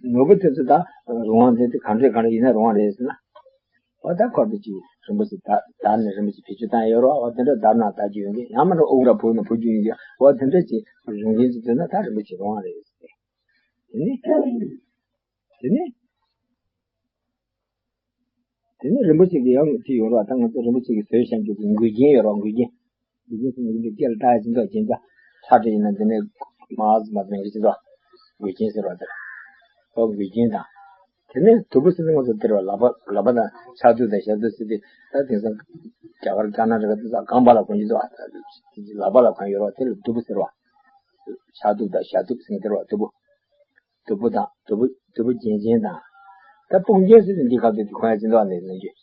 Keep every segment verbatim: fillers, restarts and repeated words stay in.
ནོར་བུ་དེ་ཚོ་ད་རང་དབང་དེ་དེ་གང་འདྲས་གང་འདྲས་ཡིན་ན་རང་དབང་རེད་ཟེར་ན། འོ་ད་ཁོ་དེ་ཅིག་རིན་པོ་ཆེ་ད་དར་ནས་རིན་པོ་ཆེ་བེད་སྤྱོད་བཏང་ཡོད་རོགས། འོ་དེ་འདྲ་དར་ན་དར་རྒྱུ་ཡོང་གི། ཡང་མིན་ན་དབུགས་ར་བུ་ན་བུ་རྒྱུ་ཡོང་གི། འོ་དེ་འདྲ་ཅིག་རང་བཞིན་གྱིས་བཏོན་ན་ད་རིན་པོ་ཆེ་རང་དབང་རེད་ཟེར། དེ་ནི། དེ་ནི། དེ་ནི་རིན་པོ་ཆེ་གི་ཡང་དེ་ཡོད་རོགས། ད་ང་ཚོ་རིན་པོ་ཆེ་གི་བཟོས་བཞག་རྒྱུ་གི་མགུལ་རྒྱན་ཡོད་རོགས། མགུལ་རྒྱན། མགུལ་རྒྱན་ཟེར་ན་འདི་སྐེ་ལ་བཏགས་ཡ་ཅིག་འདུག་རྒྱན་ཆ། ལྷ་འདྲེ་ཡིན་ན་འདི་ནས་མ་ཟིན་པ་འདི་འདྲ་ཅིག་འདུག་མགུལ་རྒྱན་ཟེར་བ་དེ་རེད། ཨོ་མགུལ་རྒྱན་དང་། དེ་ནས་དུམ་བུ་ཟེར་ན་ང་ཚོ་འདིར་བ་ལག་པ། ལག་པ་དང་ཕྱག་མདུད་དང་ཞབས་མདུད་ཟེར་ཏེ། ད་དེང་སང་རྒྱ་གར་ཀ་ན་ཊ་ཀ་དེ་ཚོ་སྒང་པ་ལ་གོན་གྱི་འདུག་ཨ་ད་ལག་པ་ལ་གོན་ཡོད་རོགས། དེ་ལ་དུམ་བུ་ཟེར་བ། ཕྱག་མདུད་དང་ཞབས་མདུད་ཟེར་ནས་འདིར་བ་དུམ་བུ། དུམ་བུ་དང་དུམ་བུ། དུམ་བུ་རྒྱན་ཅན་དང་། ད་དཔུང་རྒྱན་ཟེར་ཏེ་འདི་ག་དུས་དེ་གོན་ཡ་ཅིག་འདུག་ཨ་ནི་ལབ་རྒྱུ།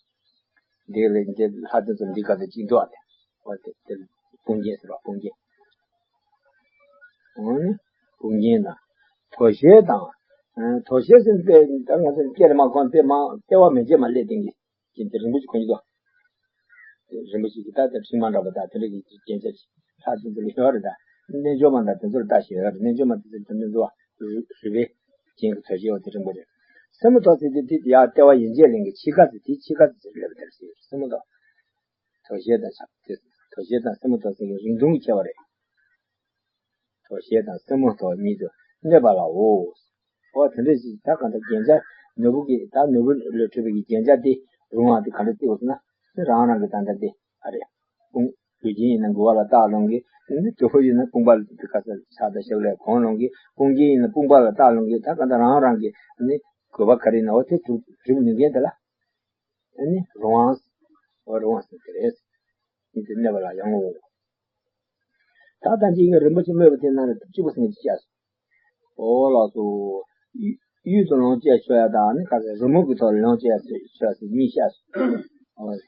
འདི་ལ་འདི་ལྷ་དེ་ཚོ་འདི་ག་དུས་ཅིག་འདུག་ཨ་ནི། འོ་དེ་དེ་དཔུང་རྒྱན་ཟེར་བ་དཔུང་རྒྱན། འོ་ནི་དཔུང་རྒྱན་དང་། དོ་ཤལ་དང་། ཨ་དོ་ཤལ་ཟེར་ཏེ་ད་ང་ཚོ་སྐེ་ལ་མ་གོན་ཏེ་མ་ལྟེ་བ་མན་ཆད་མ་སླེབས་སྟེང་གི་རྒྱན་དེ་རིན་པོ་ཆེ་གོན་གྱི་འདུག་རིན་པོ་ཆེ་གི་ད་ལྟ་ཕྲེང་བ་འདྲ་པོ་དང་དེ་འདྲ་གི་རྒྱན་ཆ་ཅིག་ལྷ་དེ་ཚོ་ལ་ཡོད་རེད། ད་རྣལ་འབྱོར་མ་དང་དེ་ཚོར་ལྟ་ཞེས་ཡོད་རེད། རྣལ་འབྱོར་མ་དེ་ཚོ་དེ་འདྲ་འདུག་བ། རུས་པའི་རྒྱན་གྱི་དོ་ཤལ་བ་དེ་རིང་པོ་རེད། སེན་མོ་ཐོགས་ཟེར་དུས་དེ་ཡར་ལྟེ་བ་ཡན་ཆད་ལེན་གྱི་ཕྱི་ཁ་ཟེར། དེའི་ཕྱི་ཁ་ཟེར་ལབ་པ་དེར་ཟེར། སེན་མོ་ཐོགས། དོ་ཤལ་དང་ཆ་དེ། དོ་ཤལ་དང་སེན་མོ་ཐོགས་ཟེར་གྱི་རིང་ཐུང་གི་ཁྱད་པར་རེད། དོ་ཤལ་དང་སེན་མོ་ཐོགས་གཉིས་སུ་གནོད་པ་ལའོ། འོ་དེ་འདྲ་ཞིག་ད་གང་ལྟར་རྒྱན་ཆ་ནོར་བུ་གི་ད་ནོར་བུ་ལས་གྲུབ་པའི་གི་རྒྱན་ཆ་དེ་རུང་བ་དེ་ག་འདྲ་བརྩི་དགོས་ཟེར་ན། དེ་རང་རང་གི་ད་ལྟ་དེ་ཨ་རེད། དཔུང་། མགུལ་རྒྱན་ཡིན་ན་མགུལ་བ་ལ་བཏགས་ལོང་གི། ནི་དོ་ཤལ་ཡིན་ན་དཔུང་པ་ལ་དེ་ག་ས་ཕྱག་དང་ཞབས་ལ་གོན་ལོང་གི། དཔུང་རྒྱན་ཡིན་ན་དཔུང་པ་ལ་བཏགས་ལོང་གི། ད་ག་འདྲ་རང་རང་གི་ནི་དགོས་པ་ག་རེ་ཡིན་ན་འོ་དེ་གྲུབ་གྲུབ་ནུས་མཁན་དེ་ལ་ནི་རུང་བ། འོ་རུང་བ་ཟེར་གི་རེད། ཡིན་དེ་གནོད་པ་ལ་ཡང་ངོ་། ད་ལྟ་ཅིག་ངས་རིན་པོ་ཆེ་སྨོས་པ་དེ་ནང་ལ་གཅིག་པུ་ཟེར་གྱི་བཤད་སོང་། འོ་ལགས་སོ། གཡུ་གཡུ་དང་ལོངས་སྤྱོད་ཆོག་ཡ་དང་ནི་ག་ཟེར་རི་མོ་གི་ཐོག་ལ་ལོངས་སྤྱོད་ཆོག་ཡ་ཟེར་གཉིས་བཤད་སོང་།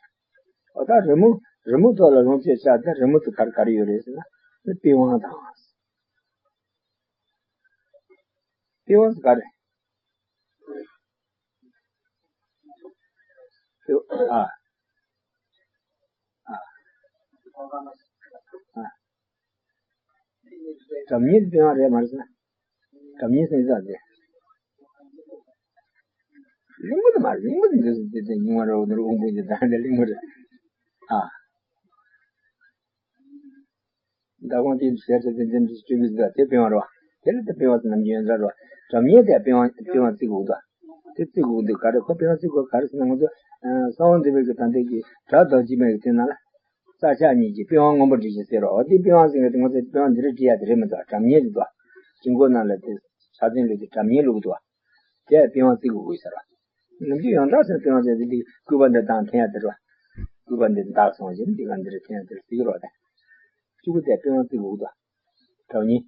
འོ་ད་རི་མོ་རི་མོ་ཐོག་ལ་ལོངས་སྤྱོད་ཆོག་ཡ་དེ་རི་མོ་དེ་ག་རེ་ག་རེ་ཡོད་རེད་ཟེར་ན་ནི་པི་ཝང་དང་། པི་ཝང་ཟེར་ག་རེ། པི་ཝང་། ཨ། ཨ། སྒྲ་སྙན་པི་ཝང་རེད་མ་རེད་ཟེར་ན། སྒྲ་སྙན་ཟེར་ས་དེ། གླིང་བུ་དེ་མ་རེད། གླིང་བུ་དེ་འདི་འདི་འདི་ཉུང་བ་རེད། འོ་ནོར་དབང་པོ་འདི་ད་འདི་གླིང་བུ་རེད། ཨ། ཟླ་གོང་དེ་ཟེར་ཏེ་དེ་འདི་འདི་སྤྲུལ་སྐུ་ཟེར་དེ་པི་ཝང་རེད་བ། དེ་ལ་དེ་པི་ཝང་ཟེར་ནམ་རྒྱུན་ཡོད་འདྲ་རེད་བ། སྒྲ་སྙན་དེ་པི་ཝང་པི་ཝང་བརྩི་དགོས་འདུག་དེ་བརྩི་དགོས་འདུག་ག་རེ་ཁོ་པི་ཝང་བརྩི་དགོས་ག་རེ་ཟེར་ན་ང་ཚོ་ཨ་གསང་བ་འདུས་པའི་གི་ད་ལྟའི་གི་སྒྲ་རྡོ་རྗེ་མའི་གི་དེ་ནང་ལ། རྩ་ཕྱག་གཉིས་ཀྱིས་པི་ཝང་སྔོན་པོ་འབྲི་ཞིང་ཟེར་རོ། འོ་དེ་པི་ཝང་ཟེར་མཁན་དེ་ང་ཚོས་པི་ཝང་འདི་རེད་བྲིས་ཡ་དེ་རེད་མི་འདུག་སྒྲ་སྙན་རེད་འདུག་དཀྱིལ་འཁོར་ནང་ལ་དེ་ཕྱག་མཚན་བླུགས་ཏེ་སྒྲ་སྙན་བླུགས་འདུག་དེ་པི་ཝང་བརྩི་དགོས་ཟེར་རོ། ནམ་རྒྱུན་ཡོངས་གྲགས་སུ་པི་ཝང་ཟེར་དེ་འདི་སྐུད་པ་འདི་དང་འཐེན་ཡ་དེ་རེད་བ། སྐུད་པ་འདི་འདར་སོང་ཞིང་འདི་ག་འདི་རེད་འཐེན་ཡ་དེ་རེད་ཟེར་གི་རོ། དེ་གཅིག་པུ་དེ་པི་ཝང་བརྩི་དགོས་འདུག་སྒྲ་སྙན།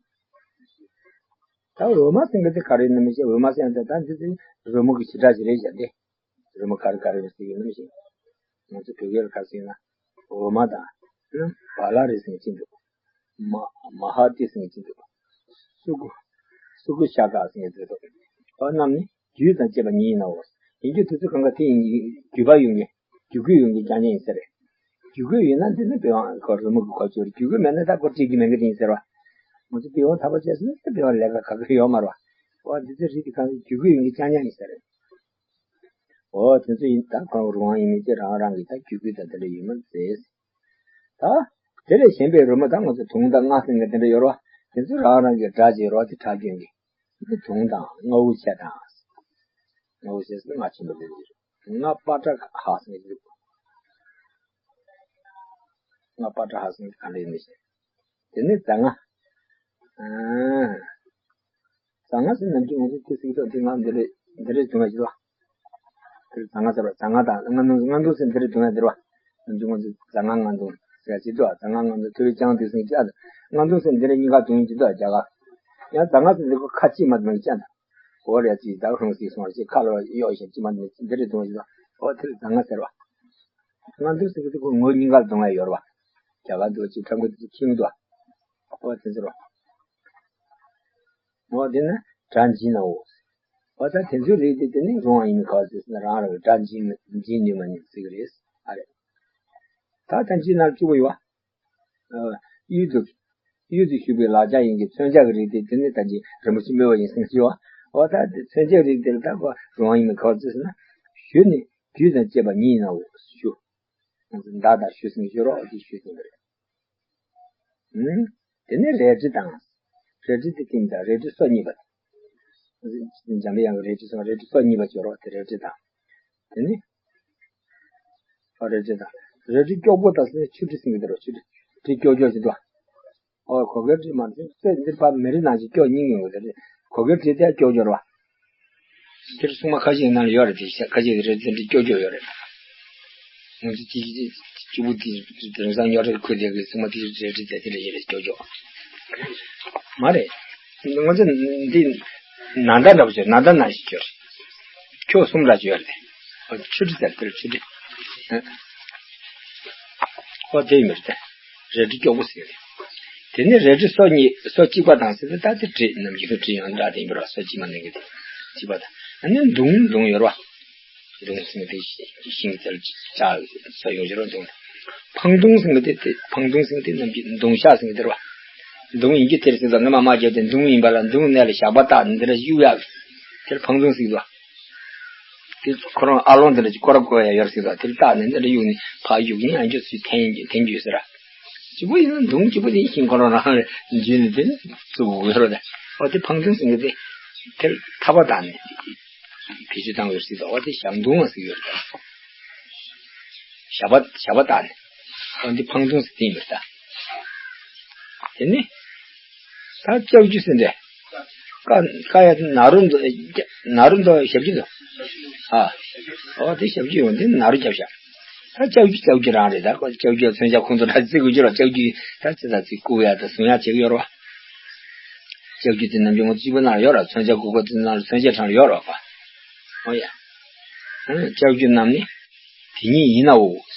ད་འོ་མ་ཟེར་མཁན་དེ་ག་རེ་ཡིན་ན་མི་ཤེས། འོ་མ་ཟེར་ཡ་དེ་ད་འདི་དེ་རོལ་མོ་གི་བྱེ་བྲག་ཞིག་རེད་བཞག་སྟེ། རི་མོ་ག་རེ་ག་རེ་ཟེར་གྱི་ཡོད་ནམ་ཞིག་ང་ཚོ་བོད་སྐད་ལ་ག་རེ་ཟེར་ན། འོ་མ་དང་། བ་ལ་རི་ཟེར་གྱི་འདུག་མ་མ་ཧཱ་ཏི་ཟེར་གྱི་འདུག་སུ་གུ། སུ་གུ་ཤ་ཀ་ཟེར་གྱི་འདུག་འོ་རྣམས་ནི་རྒྱུ་དང་བཅས་པ་ཉིད་ཡིན་ནོ། ཡིན་རྒྱུ་དེ་ཚོ་གང་ག་དེ་ཡིན་རྒྱུ་པ་ཡོང་གི། རྒྱུ་རྒྱུད་ཡོང་གི་རྐྱང་རྐྱང་ཡིན་ས་རེད། རྒྱུ་རྒྱུད་ཡོད་ན་འདི་ནི་པི་ཝང་ཁོ་རི་མོ་གི་གོ་ཆོད་རྒྱུ་རྒྱུད་མེད་ན་ད་ཁོ་བྲིས་ཀྱི་མེད་གི་དེ་ཡིན་ཟེར་བ། ང་ཚོ་པི་ཝང་ཐག་པ་བཅད་སོང་ན་པི་ཝང་ལས་ཀ་ག་གི་ཡོད་མ་རེད་བ། འོ་འདི་ཚོ་རིགས་དེ་གང་གི་རྒྱུ་རྒྱུད་ཡོང་གི་རྐྱང་རྐྱང་ཡིན་ས་རེད། འོ་དེ་ཚོ་ཡིན་ད་ཁོང་རང་ཡིན་མིན་དེ་རང་རང་གི་ད་རྒྱུད་སྐུད་དང་དེ་འདྲ་ཡོད་མ་རེད། ད་དེ་ལས་གཞན་པའི་རོལ་མོ་ད་ང་ཚོ་དུང་དང་རྔ་ཟེར་མཁན་དེ་འདྲ་ཡོད་རེད་བ། དེ་ཚོ་རང་རང་གི་སྒྲ་ཅིག་ཡོད་རེད་བ། དེ་སྒྲ་སྐྱོན་གྱི་དེ་དུང་དང་རྔ་འུ་ཆ་དང་། རྔ་འུ་ཆ་ཟེར་ན་རྔ་ཆེན་པོ་དེ་ཚོ་རེད། རྔ་པ་ཏྲ་ཧ་ཟེར་མཁན་དེ་རེད། རྔ་པ་ཏྲ་ཧ་ཟེར་མཁན་དེ་ག་འདྲ་ཡིན་མི་ཤེས། དེ་ནས་རྫ་རྔ། ཨ། རྫ་རྔ་ཟེར་ནམ་རྒྱུན་ང་ཚོ་དེ་ཟེར་གྱི་འདུག་དེ་རྔ་འདི་རེད་འདི་རེད་དུང་ཡ་ཞིག་ལ། དེར་རྫ་རྔ་ཟེར་བ། རྫ་རྔ་དང་རྔ་རྡུང་རྔ་རྡུང་ཟེར་འདི་རེད་དུང་ཡ་འདི་རེད་བ། ནམ་རྒྱུན་ང་ཚོ་རྫ་རྔ་རྔ་རྡུང་ཟེར་གྱི་འདུག་རྫ་རྔ་རྔ་རྡུང་དེ་བས་ཀྱང་དེ་ཟེར་གྱི་འདུག་རྔ་རྡུང་ཟེར་འདི་རེད་གཉིས་ཀ་དུང་ཡིན་གྱི་འདུག་རྒྱ་གར། ཡང་རྫ་རྔ་ཟེར་འདི་ཁོ་ཁ་ཅིག་མ་དུང་ཡིན་ཀྱང་འདུག་འོ་རེད་ཅིག་ད་ཁོང་ཟིག་སོང་རེད་ཅིག་ཁ་ལ་གཡོག་བཞིན་ཅི་མ་འདི་འདི་རེད་དུང་ཡ་ཞིག་ལ། འོ་དེར་རྫ་རྔ་ཟེར་བ། རྔ་རྡུང་ཟེར་གྱི་འདུག་ཁོ་ངོ་གཉིས་ཀ་དུང་ཡ་ཡོད་རེད་བ། རྒྱ་གར་འདུག་ཅིག་ཁྲ་མགོ་འདི་ཁྱིམ་འདུག་འོ་དེ་ཚོ་རོ། འོ་དེ་ནི་སྒྲ་འབྱིན་ནོ། འོ་ད་དེ་ཚོའི་རིགས་དེ་དེ་ནི་རུང་བ་ཡིན་ག་ཟེར་ན་རང་རང་གི་སྒྲ་འབྱིན་འབྱིན་ནུས་མ་ནུས་ཟེར་གི་རེད། ཨ་རེད། ད་ཐམས་ཅད་ནང་བཅུག་པ་ཡོད་བ། ཨ་གཡུལ་དུ་གཡུལ་དུ་ཞུགས་པའི་ལག་ཆ་ཡིན་གྱི་མཚོན་ཆ་གི་རིགས་དེ་དེ་ནི་ད་ཅི་རིན་པོ་ཆེ་སྨོས་པ་ཡིན་ཟེར་གྱི་ཡོད་ འོ་ད་དེ་མཚོན་བྱེད་རིགས་དེ་ལ་ད་གོ་རང་དབང་ཡིན་མིན་ག་བར་བརྩིས་ཟེར་ན། གཞུ་ནི་དུས་དང་བཅས་པ་ཉིད་ཡིན་ནའོ་ཞུ། མདའ་དང་གཞུ་ཟེར་གཞུ་རོགས་དེ་གཞུ་ཟེར་གྱི་རེད། ཨུམ། དེ་ནས་རལ་གྲི་དང་། རལ་གྲི་དེ་ཐིམ་དང་རལ་གྲི་སོ་གཉིས་པ། འཇམ་པའི་དབྱངས་ཀྱི་རལ་གྲི་སོ་རལ་གྲི་སོ་གཉིས་པ་ཞུ་རོགས་དེ་རལ་གྲི་དང་། དེ་ནི། ཨོ་རལ་གྲི་དང་། རལ་གྲི་ཀྱོག་པོ་དང་ཟེར་ན་ཆུ་གྲི་ཟེར་གྱི་འདུག་རོ། ཆུ་གྲི། གྲི་ཀྱོག་ཀྱོག་ཅིག་འདུག་ཨོ་གོ་གེ་གྲི་མ་ཟེར་ཚེ་འདིར་ཕ་མི་རིགས་ནང་བཞིན་ཀྱོག་སྙིང་ཡོད་རེད། གོ་གེ་གྲི་དེ་ཀྱོག་ཀྱོག་རེད་བ། དེར་སྲུང་མ་ཁ་ཤས་ནང་ལ་ཡོད་རེད། དེ་ཤ་ཁ་ཤས་ཀྱི་རལ་གྲི་འདི་ཀྱོག་ཀྱོག་ཡོད་རེད། ང་ཚོ་གཅིག་གཅིག་གཅིག་པུ་དེ་དེང་སང་རྙོག་དྲ་ཁུལ་དེ་གི་སྲུང་མ་དེ་རལ་གྲི་དེ་དེ་འདྲ་ཡོད་རེད་ཀྱོག་ཀྱོག་མ་རེད། ང་ཚོ་འདི་ནང་ཟླ་འདྲ་པོ་བྱོས། ནང་ཟླ་ནང་བཞིན་བྱོས། ཁྱོད་གསུམ་ར་བྱོས་རེད། ཆུ་གྲི་ཟེར་དེར་ཆུ་གྲི། ཨོ་དེ་ཡིན་མི་རེད། རལ་གྲི་ཀྱོག་པོ་ཟེར་རེད། དེ་ནས་རལ་གྲི་སོ་གཉིས་སོ་གཅིག་པ་དང་ཟེར་ཏེ་ད་དེ་གྲི་ནམ་རྒྱུན་དུ་གྲི་ཡང་འདྲ་དེ་ཡིན་པར་སོ་གཅིག་མ་ནང་གི་དེ་གཅིག་པ་དང་། ཨ་ནི་མདུང་མདུང་ཡོད་ར། མདུང་ཟེར་དེ་ཤིང་རྩལ་ལྕགས་སོ་ཡོད་ཀྱི་ར་མདུང་། འཕང་མདུང་ཟེར་དེ་དེ་འཕང་མདུང་ཟེར་དེ་ནམ་རྒྱུན་མདུང་ཤ་ཟེར་དེ་ར། མདུང་ཡིན་གྱི་དེར་ཟེར་ད་ངས་མ་མ་བརྒྱབ་དེ་མདུང་ཡིན་པ་ལ་མདུང་ནས་ལ་ཞགས་པ་བཏགས་འདི་འདྲ་གཡུག་ཡག་དེར་འཕང་མདུང་ཟེར་དོ། དེ་ཁོ་རང་ཨ་ལོང་དེ་འདྲ་ཅིག་སྐོར་ར་བསྐོར་ཡ་ཡོད་ཟེར་དོ། དེ་བཏགས་ནས་འདི་འདྲ་གཡུག་ནས་ཕར་གཡུག་གིན་ཨ་འཇོ་ཚུལ་འཐེན་འཐེན་རྒྱུ་ཟེར་ར། གཅིག་པུ་ཡིན་ན་མདུང་གཅིག་པུ་དེ་ཤིང་ཁོ་རང་རང་ལ་འཇུས་ནས་དེ་ནས་བཙུགས་དགོས་རོ། དེ་ཨོ་དེ་འཕང་མདུང་ཟེར་གི་དེ་དེར་ཐག་པ་བཏགས་ནས་བེད་སྤྱོད་བཏང་ཡོད་ཟེར་དོ། ཨོ་དེ་ཞག་མདུང་ཟེར་ཡོད་རེད། ཞགས་པ་ཞགས་པ་བཏགས་ནས་ཨོ་འདི་འཕང་མདུང་ཟེར་དེ་ཡིན་པར་ད། དེ་ནི། ད་ལྕགས་ཀྱུ་ཟེར་འདྲ། ཀ་ཀ་ཡ་ན་རོ་འདོ། ན་རོ་འདོ་ཞབས་ཀྱུ་འདོ། ཨ། ཨོ་དེ་ཞབས་ཀྱུ་ཡོང་དེ་ན་རོ་རྒྱབ་ཤག་ད་ལྕགས་ཀྱུ་ལྕགས་ཀྱུ་རང་རེད། ད་ལྕགས་ཀྱུ་མཚོན་ཆ་ཁོང་ཚོ་ར་བརྩི་དགོས་ཀྱི་ར། ལྕགས་ཀྱུ་ད་ཅི་ད་ཅི་བཀུག་ཡ་ད་བཟུང་ཡ་བྱེད་ཀྱི་ཡོད་ར་བ། ལྕགས་ཀྱུ་དེ་ནམ་རྒྱུན་ང་ཚོ་སྤྱི་པོ་ནང་ཡོད་ར། མཚོན་ཆ་བཀུག་པ་དེ་ནང་ལ་མཚོན་ཆ་གྲངས་ལ་ཡོད་ར་བ། ཨོ་ཡ། ལྕགས་ཀྱུ་རྣམས་ནི། དེ་ཉིད་ཡིན་ནའོ།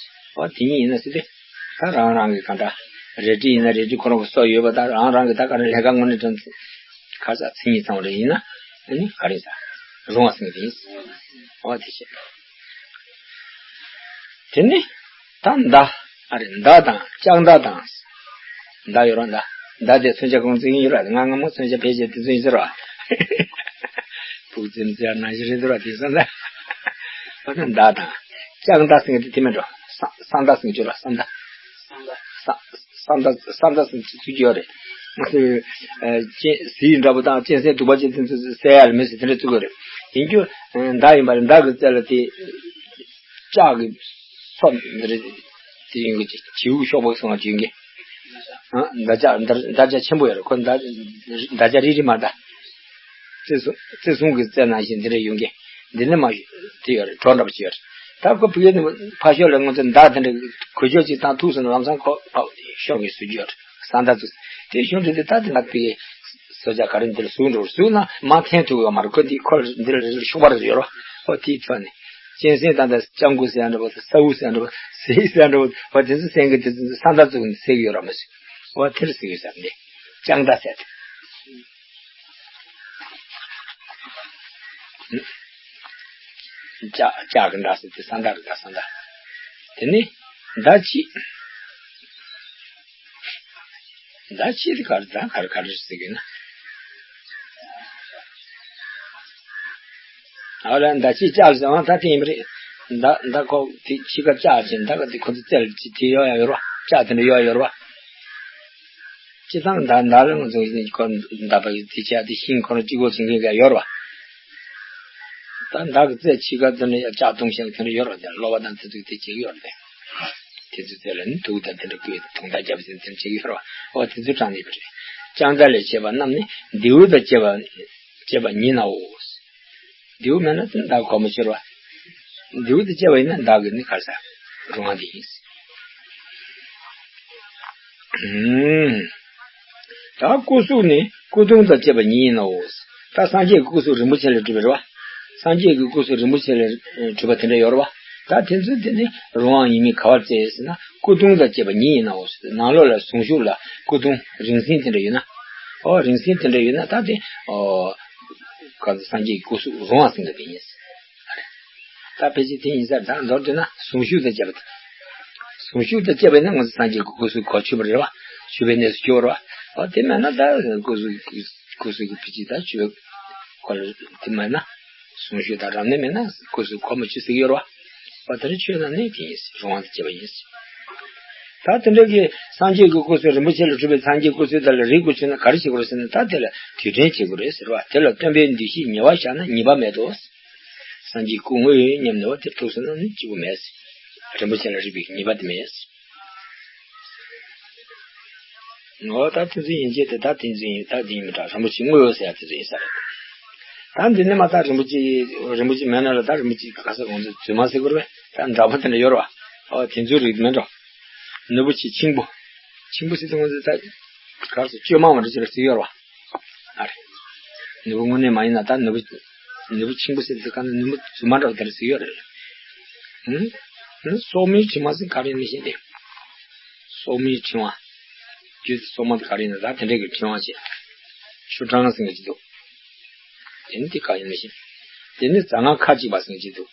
ཨོ་དེ་ཉིད་ཡིན་ན་ཟེར་ཏེ། ད་རང་རང་གི་གང་འདྲ། རལ་གྲི་ཡིན་ན་རལ་གྲི་ཁོ་རང་གི་སོ་ཡོད་པ་དང་རང་རང་གི་ད་ག་རེ་ལས་ཀ་དངོས་གནས་དྲང་ག་ས་མཚན་ཉིད་ཚང་བ་རེ་ཡིན་ན། ཨ་ནི་ག་རེ་ས། རུང་བ་ཟེར་གི་ཡིན། ཨོ་དེ་བྱས། དེ་ནི། ད་མདའ། ཨ་རེ་མདའ་དང་ལྕགས་མདའ་དང་། མདའ་ཡོད་ར་མདའ། མདའ་དེ་མཚོན་ཆ་གང་བཙུགས་ཡིན་ཡོད་ར། ང་སྔ་མོ་མཚོན་ཆ་ཕལ་ཆེར་དེ་ཚོ་ཡིན་ཟེར་བ། ཕུག་ཙེམ་ཙེ་ནང་བཞིན་རེད་འདུག་ར་དེང་སང་ད། ཨ་ནི་མདའ་དང་། ལྕགས་མདའ་ཟེར་མཁན་དེ་དེ་མིན་འགྲོ། ས་ས་མདའ་ཟེར་གྱི་ཡོད་ར་ས་མདའ། ས་ས་མདའ་ས་མདའ་ཟེར་ཚུགས་ཀྱི་ཡོད་རེད། ང་ཚོས་ཨ་གཅན་གཟིག་འདྲ་པོ་དང་གཅན་གཟན་གདུག་པ་ཅན་དེ་ཚོ་བསད་ཡ་ལ་མི་ཟེར་དེ་འདྲ་བཙུགས་ཀྱི་རེད། ཡིན་རྒྱུ་མདའ་ཡིན་པ་རེད། མདའ་གི་རྩེ་ལ་དེ་ལྕགས་ཀྱི་སོ་འདི་རེད། དེ་ཡིན་གྱི་བྱིའུ་གཤོག་པ་སོང་བ་དེ་ཡིན་གྱི། ཨ་མདའ་ལྕགས་མདའ་མདའ་ལྕགས་ཆེན་པོ་ཡོད་རེད། ཁོ་མདའ་མདའ་ལྕགས་རིལ་རིལ་མ་རེད་ད། རྩེ་གསུམ་རྩེ་གསུམ་གྱི་རྩེ་ནང་བཞིན་འདི་འདྲ་ཡོང་གི། འདི་ནས་མ་དེ་ཡོད་རེད། གྲོ་འདྲ་པོ་ཅིག་ཡོད་རེད། ད་ཁོ་བུ་ཡོད་ནི་ཕ་ཤོག་ལ་ང་ཚོ་མདའ་དེ་འདྲ་གོས་ཆོད་ཅིག་དང་ཐུག་སོང་ན་ལམ་སང་ཁོ་ཕ་ཤོག་གི་བཟོ་རྒྱུ་ཡོད་རེད། ས་མདའ་ཚོ་དེ་གཞུང་དུ་དེ་ད་དེ་ན་བུ་ཡོད་སོ་ཇ་ག་རེ་འདི་ལ་ཟུག་འགྲོ་ཟུག་ན་མ་འཐེན་ཐུབ་ཡོད་མ་རེད། ཁོ་འདི་ཁོ་འདི་ལ་རེ་རེ་ཤོག་པ་རེ་ཡོད་རེད། ཨོ་དེའི་ཚོ་ནི་གཅན་གཟན་དང་ད་སྤྱང་ཀི་ཟེར་ཡ་འདྲ་པོ་ས་འུ་ཟེར་ཡ་འདྲ་པོ་ཟེ་ཟེར་ཡ་འདྲ་པོ་ཨོ་དེ་ཚོ་སེང་གེ་དེ་ཚོ་ས་མདའ་བཙུགས་ནས་བསད་ཀྱི་ཡོད་རེད་མ་ཟེར། ཨོ་དེ་ལ་ཟེར་གྱི་ཡོད་ས་མི་ལྕགས་མདའ་ཟེར་ཏེ། ལྕགས་ལྕགས་ཀྱི་མདའ་ཟེར་ཏེ་ས་མདའ་རེད་ད་ས་མདའ། དེ་ནི་མདའ་གཅིག་མདའ་གཅིག་དེ་ག་རེ་ད་ག་རེ་ག་རེ་ཟེར་གྱི་ན། ཨ་ལ་མདའ་གཅིག་ལྕགས་ཟེར་བ་ད་དེ་ཡིན་པ་རེད། མདའ་མདའ་ཁོག་དེ་ཕྱི་ཁ་ལྕགས་ཅན་མདའ་ཁ་དེ་ཁོ་ཚོ་རྩལ་ཅིག་དེ་ཡོད་ཡ་ཡོད་རེད་བ། ལྕགས་དེ་འདྲ་ཡོད་ཡ་ཡོད་རེད་བ། སྤྱི་བཏང་མདའ་མདའ་ལ་ང་ཚོ་ཁོ་མདའ་པ་དེ་ཆ་དེ་ཤིང་ཁོ་རང་གཅིག་པོ་བྱེད་མཁན་ག་ཡོད་རེད་བ། ད་མདའ་གི་རྩེ་ཕྱི་ཁ་དེ་འདྲ་ཡ་ལྕགས་གཏུམ་ཤིང་དེ་འདྲ་ཡོད་རེད་བ། དེ་གློ་བ་དང་དེ་ཚོ་དེ་བྱེད་ཀྱི་ཡོད་རེད། དེ་ཚོ་རྩལ་ལ་ནི་དུག་དང་དེ་འདྲ་བསྐུས་དུང་ཐག་རྒྱབ་ཟིན་དེ་འདྲ་བྱེད་ཀྱི་ཡོད་རེད་བ། ཨོ་དེ་ཚོ་དྲངས་ནས་པ་རེད། ལྕགས་མདའ་ལས་བྱས་པ་རྣམས་ནི་མདེའུ་དང་བཅས་པ་བཅས་པ་ཉིད་ནའོ། མདེའུ་མེད་ན་དེ་མདའ་གོ་མི་ཤོར་བ། མདེའུ་དང་བཅས་པ་ཡིན་ན་མདའ་གི་ནི་ག་ས་རུང་བ་དེ་ཡིན། ཨུམ། ད་སྐུ་གཟུགས་ནི་སྐུ་གདུང་དང་བཅས་པ་ཉིད་ཡིན་ནའོ། ད་སངས་རྒྱས་ཀྱི་སྐུ་གཟུགས་རིན་པོ་ཆེ་ལས་གྲུབ་པ་རེད་བ། སངས་རྒྱས་ཀྱི་སྐུ་གཟུགས་རིན་པོ་ཆེ་ལས་གྲུབ་པ་དེ་འདྲ་ཡོད་རེད་བ། ད་དེ་ཚོ་དེ་ནི་རུང་བ་ཡིན་མིན་ག་བར་བཙལ་ཟེར་ན་སྐུ་གདུང་དང་བཅས་པ་ཉིད་ཡིན་ནའོ། ནང་ལོགས་ལ་གཟུངས་གཞུག་ལ་སྐུ་གདུང་རིང་བསྲིང་དེ་འདྲ་ཡོད་ན། ཨོ་རིང་བསྲིང་དེ་འདྲ་ཡོད་ན་ད་དེ་ཨོ། གང་ཚེ་སངས་རྒྱས་ཀྱི་སྐུ་གཟུགས་རུང་བ་ཟེར་གྱི་དེ་ཡིན། ད་ཕལ་ཆེར་དེ་ཡིན་ས་ད་མདོར་བསྡུས་ན་གཟུངས་གཞུག་དང་བཅས་པ་དེ། གཟུངས་གཞུག་དང་བཅས་པ་ཡིན་ན་ང་ཚོ་སངས་རྒྱས་ཀྱི་སྐུ་གཟུགས་གོ་ཆོད་པ་རེད་བ། ཆོད་པའི་གནས་སུ་གྱུར་བ་རེད་བ། ཨོ་དེ་མེད་ན་ད་སྐུ་གཟུགས་སྐུ་གཟུགས་ཀྱི་ཕལ་ཆེར་ད་ཆོད། ཁོ་ལ་དེ་མེད་ན། གསུང་ཆོས་དང་རབ་གནས་མེད་ན་སྐུ་གཟུགས་གོ་མ་ཆོད་ཟེར་གྱི་ཡོད་རེད་བ། བ་དེ་རིང་ཆོས་ནང་ནས་དེ་ཡིན། རང་དབང་དུ་བྱས་པ་ཡིན། ད་དེ་འདྲ་གི་སངས་རྒྱས་ཀྱི་སྐུ་གསུང་རིན་པོ་ཆེ་ལ་གྲུབ་པའི་སངས་རྒྱས་སྐུ་གསུང་དེ་ལ་རིག་དགོས་བྱུང་ན་ག་རེ་བྱེད་དགོས་རེད་ཟེར་ན། ད་དེ་ལ་དུས་དྲན་བྱེད་དགོས་རེད་ཟེར་བ། དེ་ལ་སྟོན་པའི་འདུ་ཤེས་ཉེ་བར་བཞག་ན་ཉེས་པ་མེད་དོ། སངས་རྒྱས་སྐུ་དངོས་ཡིན་སྙམ་ནས་བ་དེར་ཐུག་སོང་ན་ནི་སྐྱིད་པོ་མེད། རིན་པོ་ཆེ་ལ་རིག་པའི་ཉེས་པ་དེ་མེད། འོ་ད་དེ་ཚོ་ཡིན་གྱི་དེ་ད་དེ་ཚོ་ཡིན། ད་དེ་ཡིན་མི་འདྲ། རིན་པོ་ཆེ་དངོས་ཡོད་ཟེར་ཡ་དེ་ཚོ་ཡིན་ས་རེད། ད་འདི་ནས་མ་ད་རིན་པོ་ཆེ་རིན་པོ་ཆེ་མེད་ན་ལ། ད་རིན་པོ་ཆེ་ག་ས་ང་ཚོ་རྫུན་མ་ཟེར་དགོས་རེད་པས། ད་འདྲ་པོ་དེ་འདྲ་ཡོད་རེད་བ། འོ་དེ་ཚོའི་རིགས་མིན་འགྲོ། ནོར་བུ་ཆེ་ཆེན་པོ། ཆེན་པོ་ཟེར་དུས་ང་ཚོ་ད་ག་རེ་ཟེར། བཅོས་མ་འདྲ་ཅིག་ལ་ཟེར་ཡོད་རེད་བ། ཨ་རེད། ནོར་བུ་དངོས་གནས་མ་ཡིན་ན་ད་ནོར་བུ་ནོར་བུ་ཆེན་པོ་ཟེར་དུས་ག་ནས་ནོར་བུ་རྫུན་མ་འདྲ་བ་དེ་འདྲ་ཟེར་ཡོད་རེད། ཧུམ། ཧུམ། སོག་མའི་ཕྲེང་བ་ཟེར་ག་རེ་ཡིན་མི་ཤེས་ཏེ། སོག་མའི་ཕྲེང་བ། རྒྱུ་དེ་སོག་མ་དེ་ག་རེ་ཡིན་ན་ད་དེ་འདྲ་གི་ཕྲེང་བ་བྱས། ཤུ་ཀྲང་ཟེར་གྱི་འདུག་དེ་ནི་དེ་ག་ཡིན་མི་ཤེས། དེ་ནི་རྫ་རྔ་ཁ་གཅིག་པ་ཟེར་གྱི་འདུག་